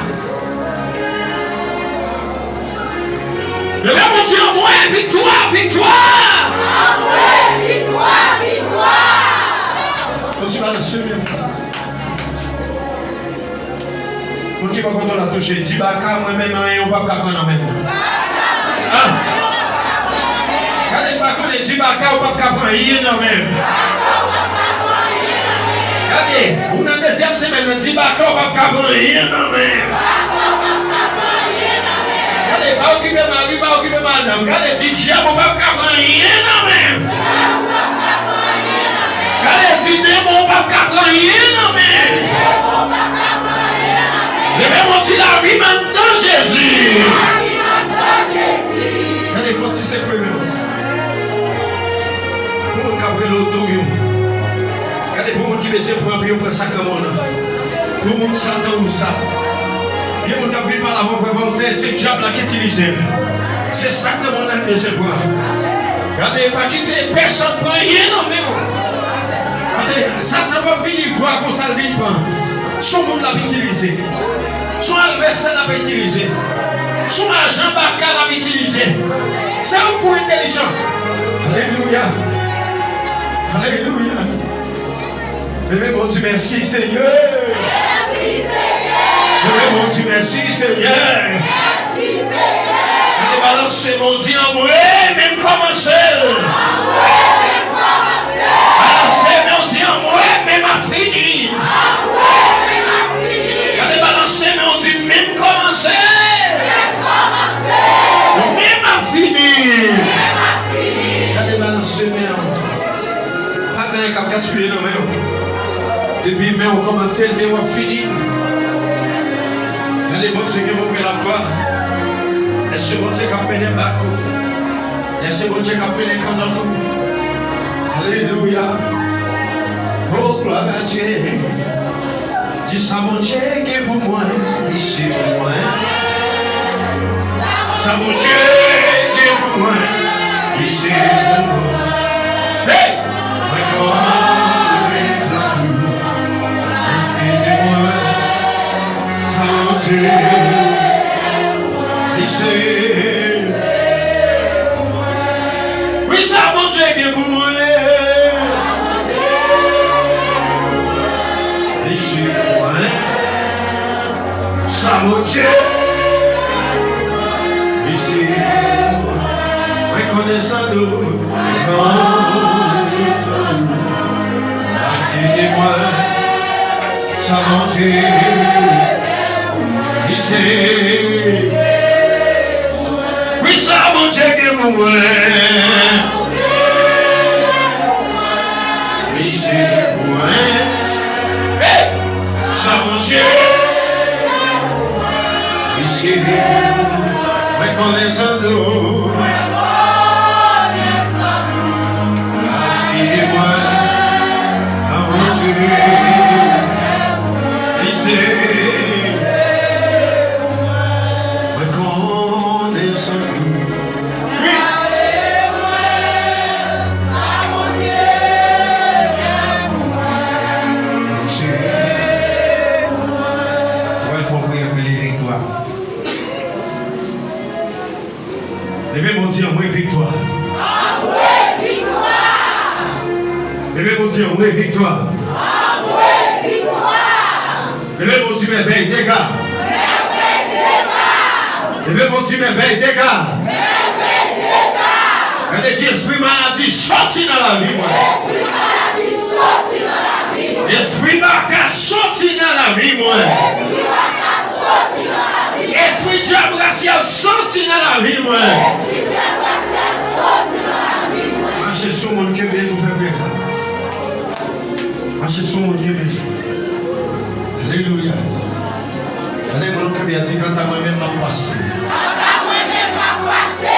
Leve men w di anmwe viktwa, viktwa. Anmwe viktwa, viktwa. Konsi pa nan semèn. Moun ki bò kote w la touche, di baka, mwen menm anyen ou p ap ka pran nan men m. Ah! Gade, m pa konnen, di baka, ou p ap ka pran anyen nan men m. Gade, ou nan dezyèm semèn nan, di baka, ou p ap ka pran anyen nan men m. Gade, pa okipe mari, pa okipe madanm. Gade, di dyab, ou p ap ka pran anyen nan men m. Gade, di demon, ou p ap ka pran anyen nan men. Leve men w di lavi m anndan Jezi. Gade, fò ti sekwe men w. Pou moun k ap rele w tou yo. Gade, pou moun ki bezwen pran pou yo pran sakraman w nan. Pou moun Satan ou sa. Gen moun k ap vin pale avè w, frè Voltè, se dyab la ki itilize l. Se sakraman w nan l bezwen pran. Gade, pa kite pèsonn pran anyen nan men w. Gade, Satan p ap vini vwa konsa l vin pran. Se yon moun l ap itilize. Se yon advèsè l ap itilize. Se yon ajan baka l ap itilize. Se yon kou entèlijan. Alelouya. Alelouya. Leve men w di mèsi, Senyè. Mèsi, Senyè. Leve men w di mèsi, Senyè. Mèsi, Senyè. Gade, balanse men w di anmwe, men m kòmanse l. Anmwe, men m kòmanse l. Balanse men w di anmwe, men m ap fini. Anmwe, men m ap fini. Gade, balanse men w di men m kòmanse. Men m kòmanse. Men m ap fini. Men m ap fini. Gade, balanse men w. Pa gen anyen k ap gaspiye nan men w. Depi men w kòmanse l, men w ap fini. Gade Bondye ki monte lakwa. Èske Bondye k ap mennen bak ou? Èske Bondye k ap mennen kannòt ou? Alelouya. Oh, glwa a Dye. Di sa Bondye gen pou mwen, li se pou mwen. Sa Bondye gen pou mwen, li se pou mwen. Hey! Mwen konnen sa Bondye gen pou mwen. Sa Bondye, li se. Wi, sa Bondye gen pou mwen. Li se pou mwen. Sa Bondye, li se. Mwen konnen san dout, mwen konnen san dout. Ede mwen. Sa Bondye, li se. Wi, sa Bondye gen pou mwen. Li se pou mwen. Hey! Sa Bondye, li se. Mwen konnen san dout. Ede mwen, sa Bondye, li se. Mwen konnen san dout. Wi. Leve men w, di, anmwe viktwa. Anmwe viktwa. Leve men w, di, anmwe viktwa. Anmwe viktwa. Leve men w, di, mèvèy dega. Mèvèy dega. Leve men w, di, mèvèy dega. Mèvèy dega. Gade, di, espri maladi soti nan lavi mwen. Espri maladi soti nan lavi mwen. Espri baka soti nan lavi mwen. Espri baka soti nan lavi mwen. Espri dyab rasyal soti nan lavi mwen. Espri dyab rasyal soti nan lavi mwen. Mache sou moun, kenbe l pou pèpèt la. Mache sou moun, kenbe l. Alelouya. Gade moun ou kenbe a, di, kanta mwen menm, m ap pase. Kanta mwen menm, m ap pase.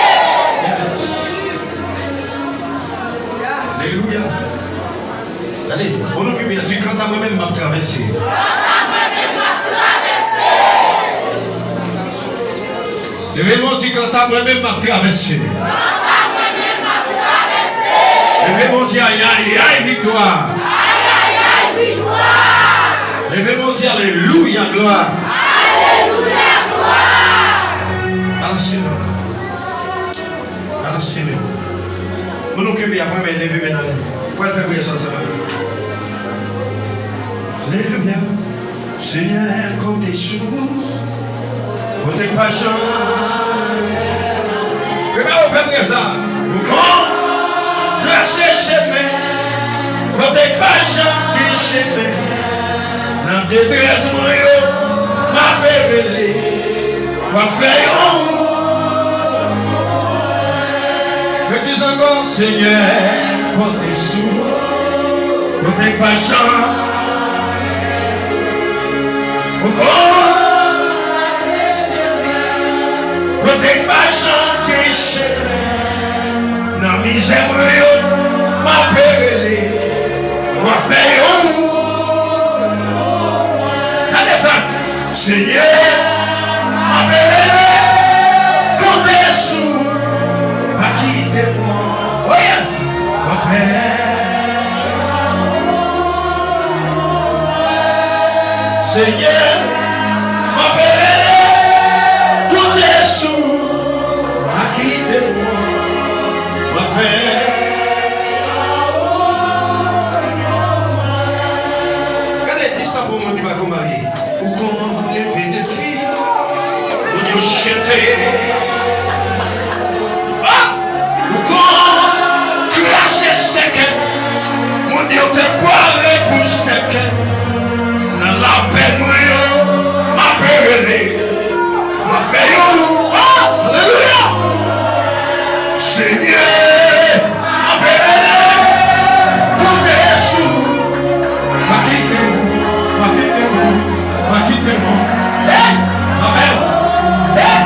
Alelouya. Gade, moun ou kenbe a, di, kanta mwen menm, m ap travèse. Kanta mwen menm, m ap travèse. Leve men w, di, kanta mwen menm, m ap travèse. Kanta mwen menm, m ap travèse. Leve men w, di, ayayay, viktwa. Ayayay, viktwa. Leve men w, di, alelouya, glwa. Alelouya, glwa. Balanse men w. Balanse men w. Moun ou kenbe a, pran men, leve men nan lè. Pral fè priyè sa ansanm avè m. Alelouya. Senyè, konte sou ou. Kote k pa jan. Prepare w, fè priyè sa. Ou konn trase chemen. Kote k pa jan gen chemen. Nan detrès mwen yo, m ape rele. W ap fè yon. Yo di ankò, Senyè, konte sou ou. Kote k pa jan. Ou konn. Kote k pa jan gen chemen. Nan mizè mwen yo, m ape rele. W ap fè yon. Gade sa. Senyè, m ape rele, konte sou ou, pa kite mwen. Oh yes! W ap fè. Senyè, m ape rele, konte sou ou, pa kite mwen. W ap fè. Gade, di sa pou moun ki pa ko marye. Ou konn leve defi, moun yo jete. Ah! Ou konn kraze sèkèy, moun yo te pare pou sèkèy. Nan lapèn mwen yo, m ape rele. M ap fè yon. Ah! Alelouya! Senyè, m ape rele, konte sou ou. Pa kite m, pa kite m, pa kite m. Hey! Amèn. Hey!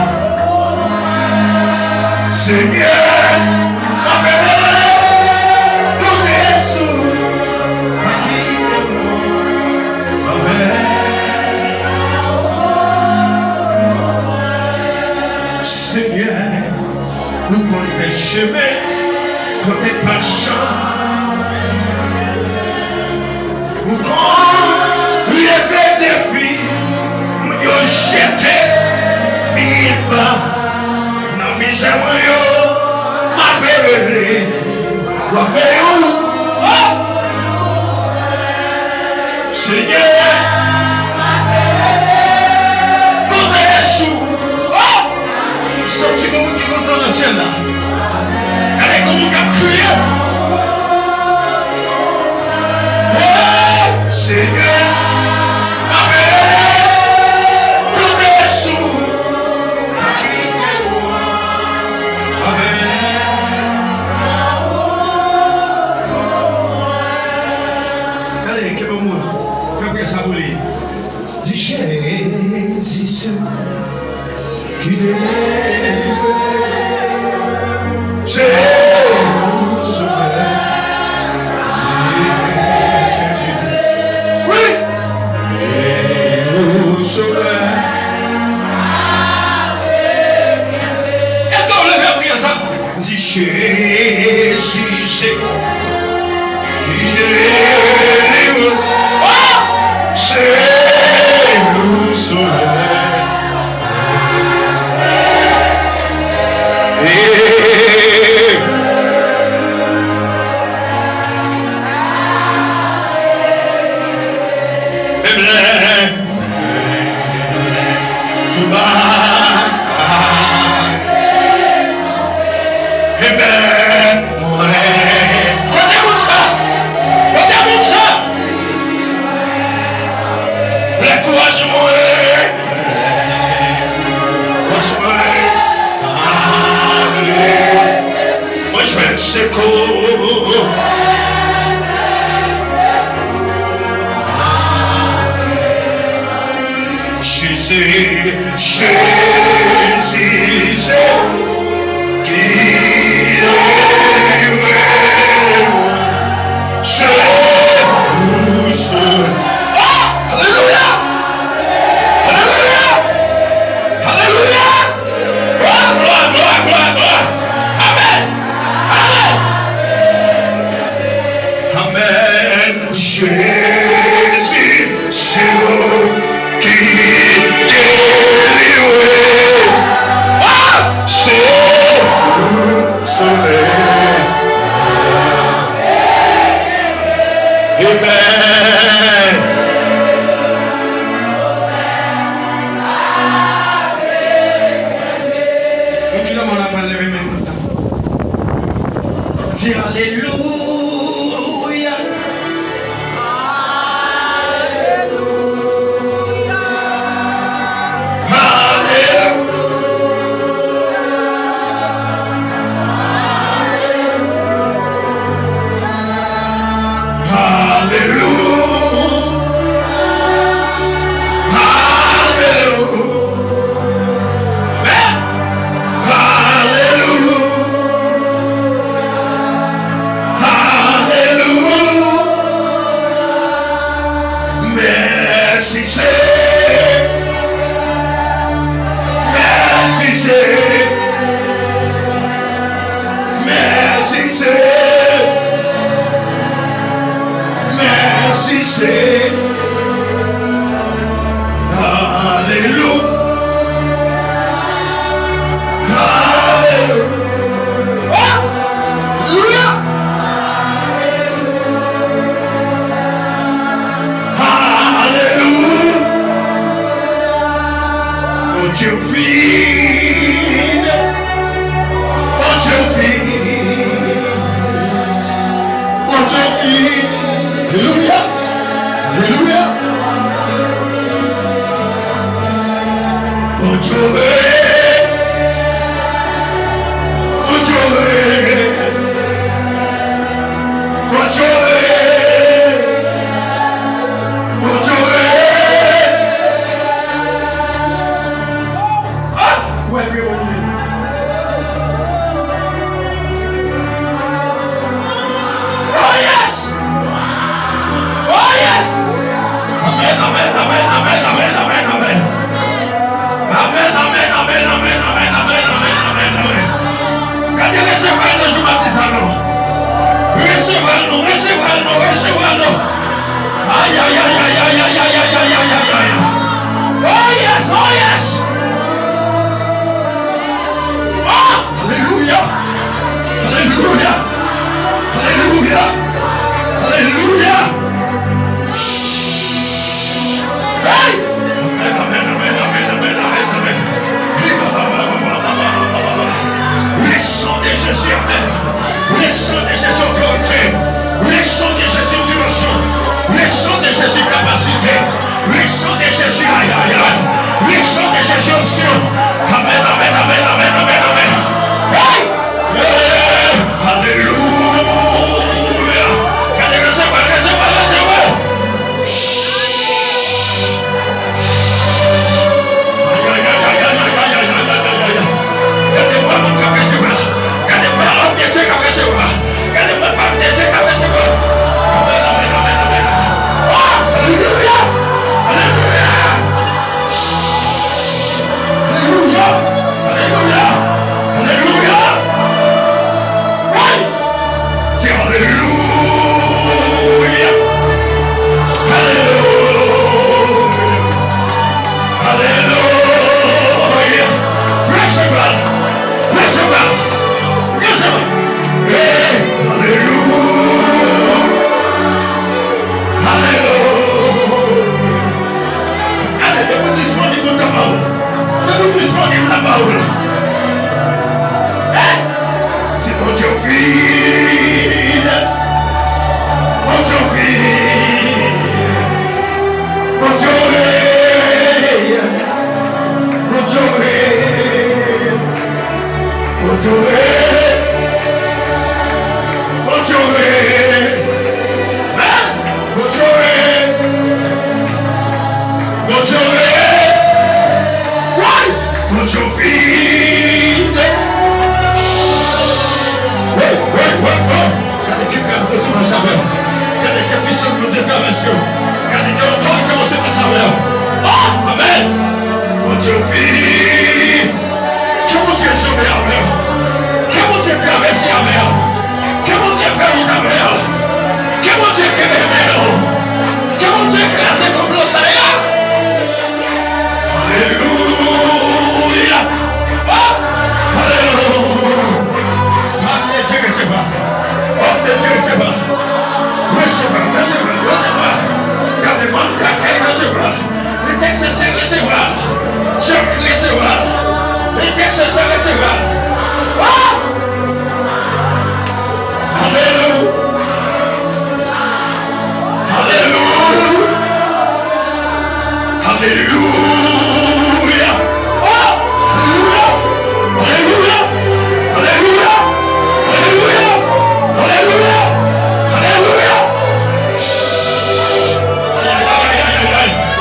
Senyè, m ape rele, konte sou ou. Pa kite m. Amèn. Senyè, ou konn fè chemen kote pa janm. Ou konn leve defi, moun yo jete byen ba. Nan mizè mwen yo, m ape rele. W ap fè yon. Oh! Senyè, konte sou. Oh! Santi gon moun ki kontan nan syèl la. Gade gon moun k ap kriye. Hey, Senyè, m ape rele, konte sou. Pa kite mwen. Amèn. Gade, kenbe yon moun. Fè priyè sa pou li. Di Jezi se ki delivre. Se ou sovè. Wi. Se ou sovè. Èske w leve priyè sa? Di Jezi se ki delivre. Oh! Se ou sovè. E Kote moun sa? Kote moun sa? Lè kouraj mwen, kouraj mwen, ale, mwen jwenn sekou. Jezi, Jezi, se ou ki delivre mwen. Se ou sèl. Ah! Alelouya! Alelouya! Alelouya! Glwa, glwa, glwa, glwa, glwa! Amèn! Amèn! Amèn! Jezi, se ou ki delivre. Ah! Se ou sèl. Amèn. Moun ki nan mòn nan pral leve men konsa. Di alelouya. Alelouya. Alelouya. Alelouya. Alelouya. Alelouya. Alelouya. Mèsi, Senyè. Mèsi, Senyè. Mèsi, Senyè. Mèsi, Senyè. Alelouya. Alelouya. Alelouya. Alelouya. Bondye w fidèl. Bondye w fidèl. Bondye w fidèl. Alelouya. Alelouya. Bondye w rèy. Bondye w rèy. Bondye w rèy. Bondye w rèy. Ah! Wè vye Bondye. Oh yes! Oh yes! Amèn, amèn, amèn. Amèn, amèn, amèn. Gade resevwa l nan jou batizay nou. Resevwa l non, resevwa l non, resevwa l non. Ay, ay, ay. Oh yes, oh yes. Ah! Alelouya! Alelouya! Alelouya! Alelouya! Hey! Amèn, amèn, amèn. Le sang de Jésus, amèn. Le sang de Jésus, otorite. Le sang de Jésus, dimansyon. Le sang de Jésus, kapasite. Le sang de Jésus, ay, ay, ay. Le sang de Jésus, onksyon. Amèn, amèn, amèn. Hey! Hey! Alelouya! Gade, resevwa, resevwa, Bondye rèy, Bondye rèy, men Bondye rèy, Bondye rèy, woy, Bondye fidèl. Woy, woy, woy, woy. Gade ki fè Bondye mache avè w. Gade ki pwisans Bondye travèse w. Gade ki otorite Bondye pase avè w. Oh, amèn. Bondye fidèl. Ke Bondye janbe avè w. Ke Bondye travèse avè w. Ke Bondye fè wout avè w. Ke Bondye kenbe men w. Ke Bondye kraze konplo sa yo. Alelouya. Oh, alelouya. Fòm de Dye resevwa. Fòm de Dye resevwa. Resevwa, resevwa, resevwa. Gade mòn lakay resevwa. Entèsesè resevwa. Dyak resevwa. Entèsesè resevwa. Oh! Alelouya. Alelouya. Alelouya. Oh! Alelouya. Alelouya. Alelouya. Alelouya.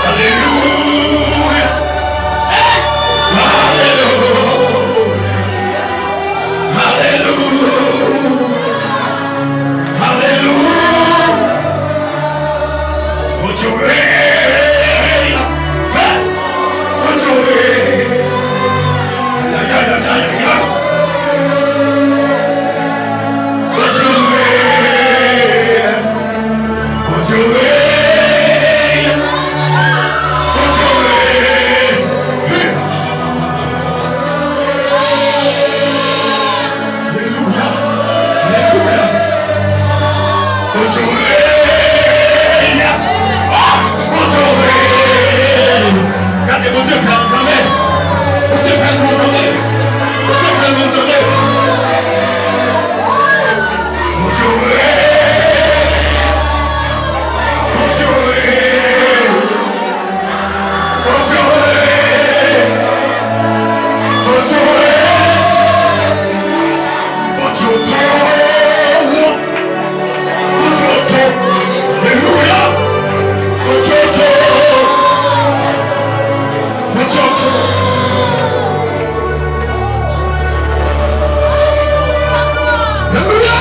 Alelouya. Hey! Alelouya. Alelouya. Alelouya. Bondye rèy. Hey! Bondye rèy. Ay, ay, ay, ay, ay, ay. Bondye rèy. Bondye rèy. Bondye rèy. Alelouya. Alelouya. Bondye rèy. Ah, Bondye rèy. Gade, Bondye fè l kanmenm. Bondye fè l kanmenm. Bondye fè l kanmenm. Bondye rèy. Bondye rèy. Bondye rèy. Bondye rèy. Bondye oto. Bondye oto. Alelouya. Bondye oto. Bondye oto. Alelouya.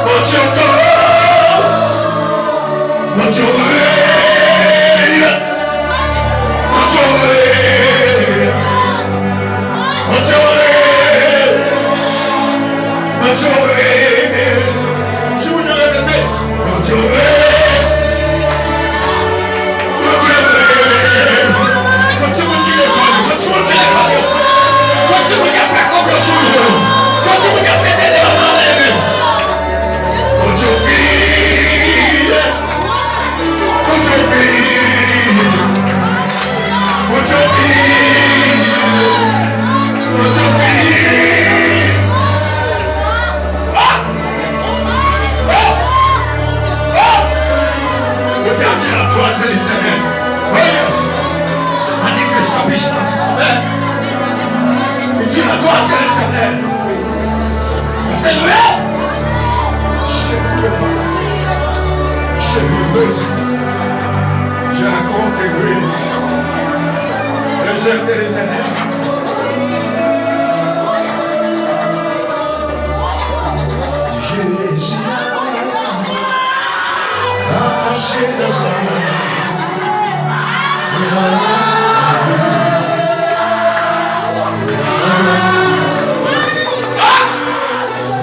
Bondye oto. Bondye rèy. Bondye rèy. Bondye rèy. Bondye rèy. Timoun yo repete. Bondye rèy. Bondye rèy. Bondye moun ki lekòl yo. Bondye moun ki lekòl yo. Bondye moun ki ap fè konplo sou yo. Bondye moun ki ap mete deyò nan leve. Bondye fidèl. Bondye fidèl. Bondye fidèl. Bondye fidèl. Ah! Ah! Ah! Écoutez, à dire la gloire de l'Éternel. Oui. Manifeste sa puissance. Il dit la gloire de l'Éternel. Alléluia. Dieu a conquéri. Les œuvres de l'Éternel. Jezi a mache nan sa.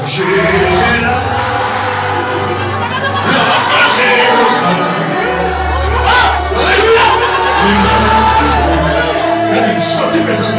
Jezi la, l ap mache nan sa. Alelouya! Gade, m santi prezans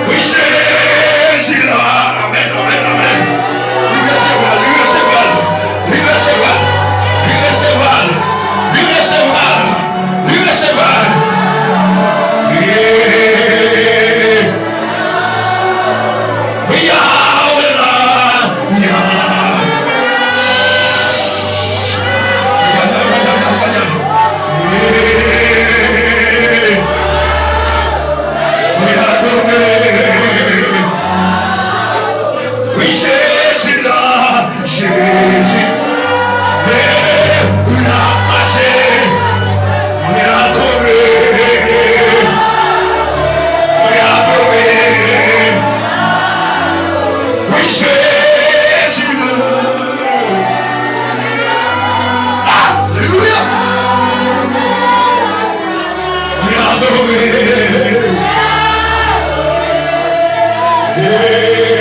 Wi, Jezi la. Amèn, amèn, amèn. Li resevwa l, li resevwa l, li resevwa l, li resevwa l, li resevwa l, li resevwa l. Yeah. Yahweh la, Yahweh. Wi, Jezi la, Jezi. Wi, l ap mache. Wi, adore. Wi, adore. Wi, Jezi la. Alelouya. Wi, adore. Hey.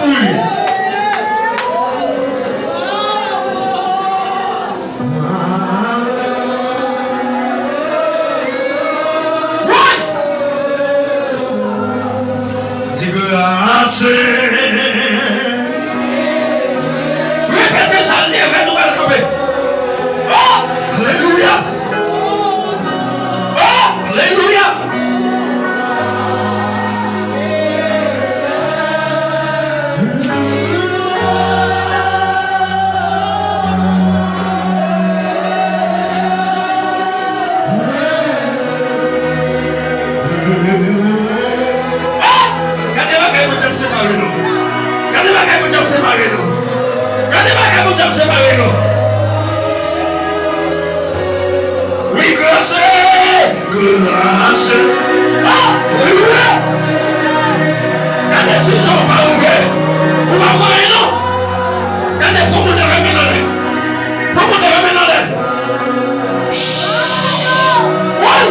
pou li. Woy! Di grase. Repete sa, leve nou al kanpe. Oh, alelouya. Oh, alelouya. Ah! Gade bagay Bondye ap separe nou. Gade bagay Bondye ap separe nou. Gade bagay Bondye ap separe nou. Wi, grase, grase. Ah, wi, wi. Gade si je w pa ouvè. Ou pa wè anyen non. Gade, pran moun nan men nan lè. Pran moun nan men nan lè. Woy!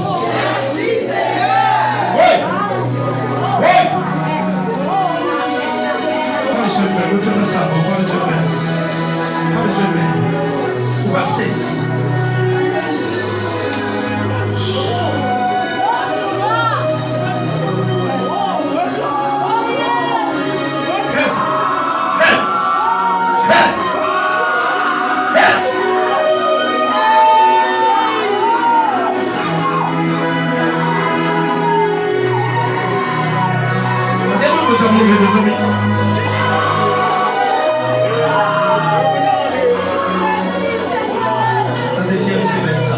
Mèsi, Senyè. Wi! Wi! Fè mesye fè, Bondye fè sa bon, fè mesye fè. Fè mesye fè. Ou pase. Nan dezyèm semèn sa.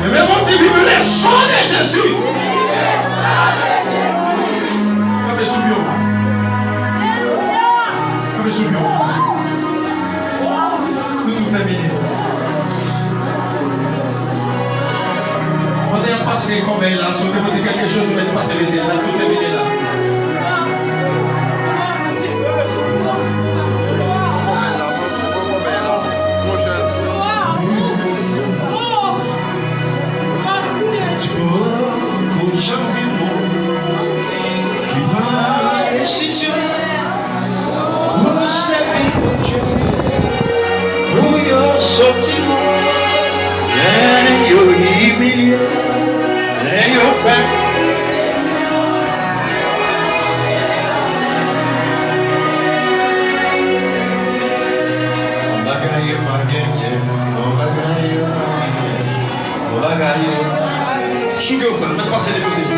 Ebyen, Bondye di, le sang de Jésus. Kanpe sou pye w. Kanpe sou pye w. Nou tou fèmen je nou. Pandan y ap pase kòbèy la, si w te pote kèlke choz, ou mèt pase mete l la, tou fèmen je la. Kòbèy la, pran kòbèy la, monchè. Poko janm gen moun ki pran desizyon pou sèvi Bondye, pou yo soti lwen, lè yo imilye, lè yo fè. Yon bagay yo pa genyen, yon bagay yo pa genyen, yon bagay yo. Souke yo fè, fè pase depoze.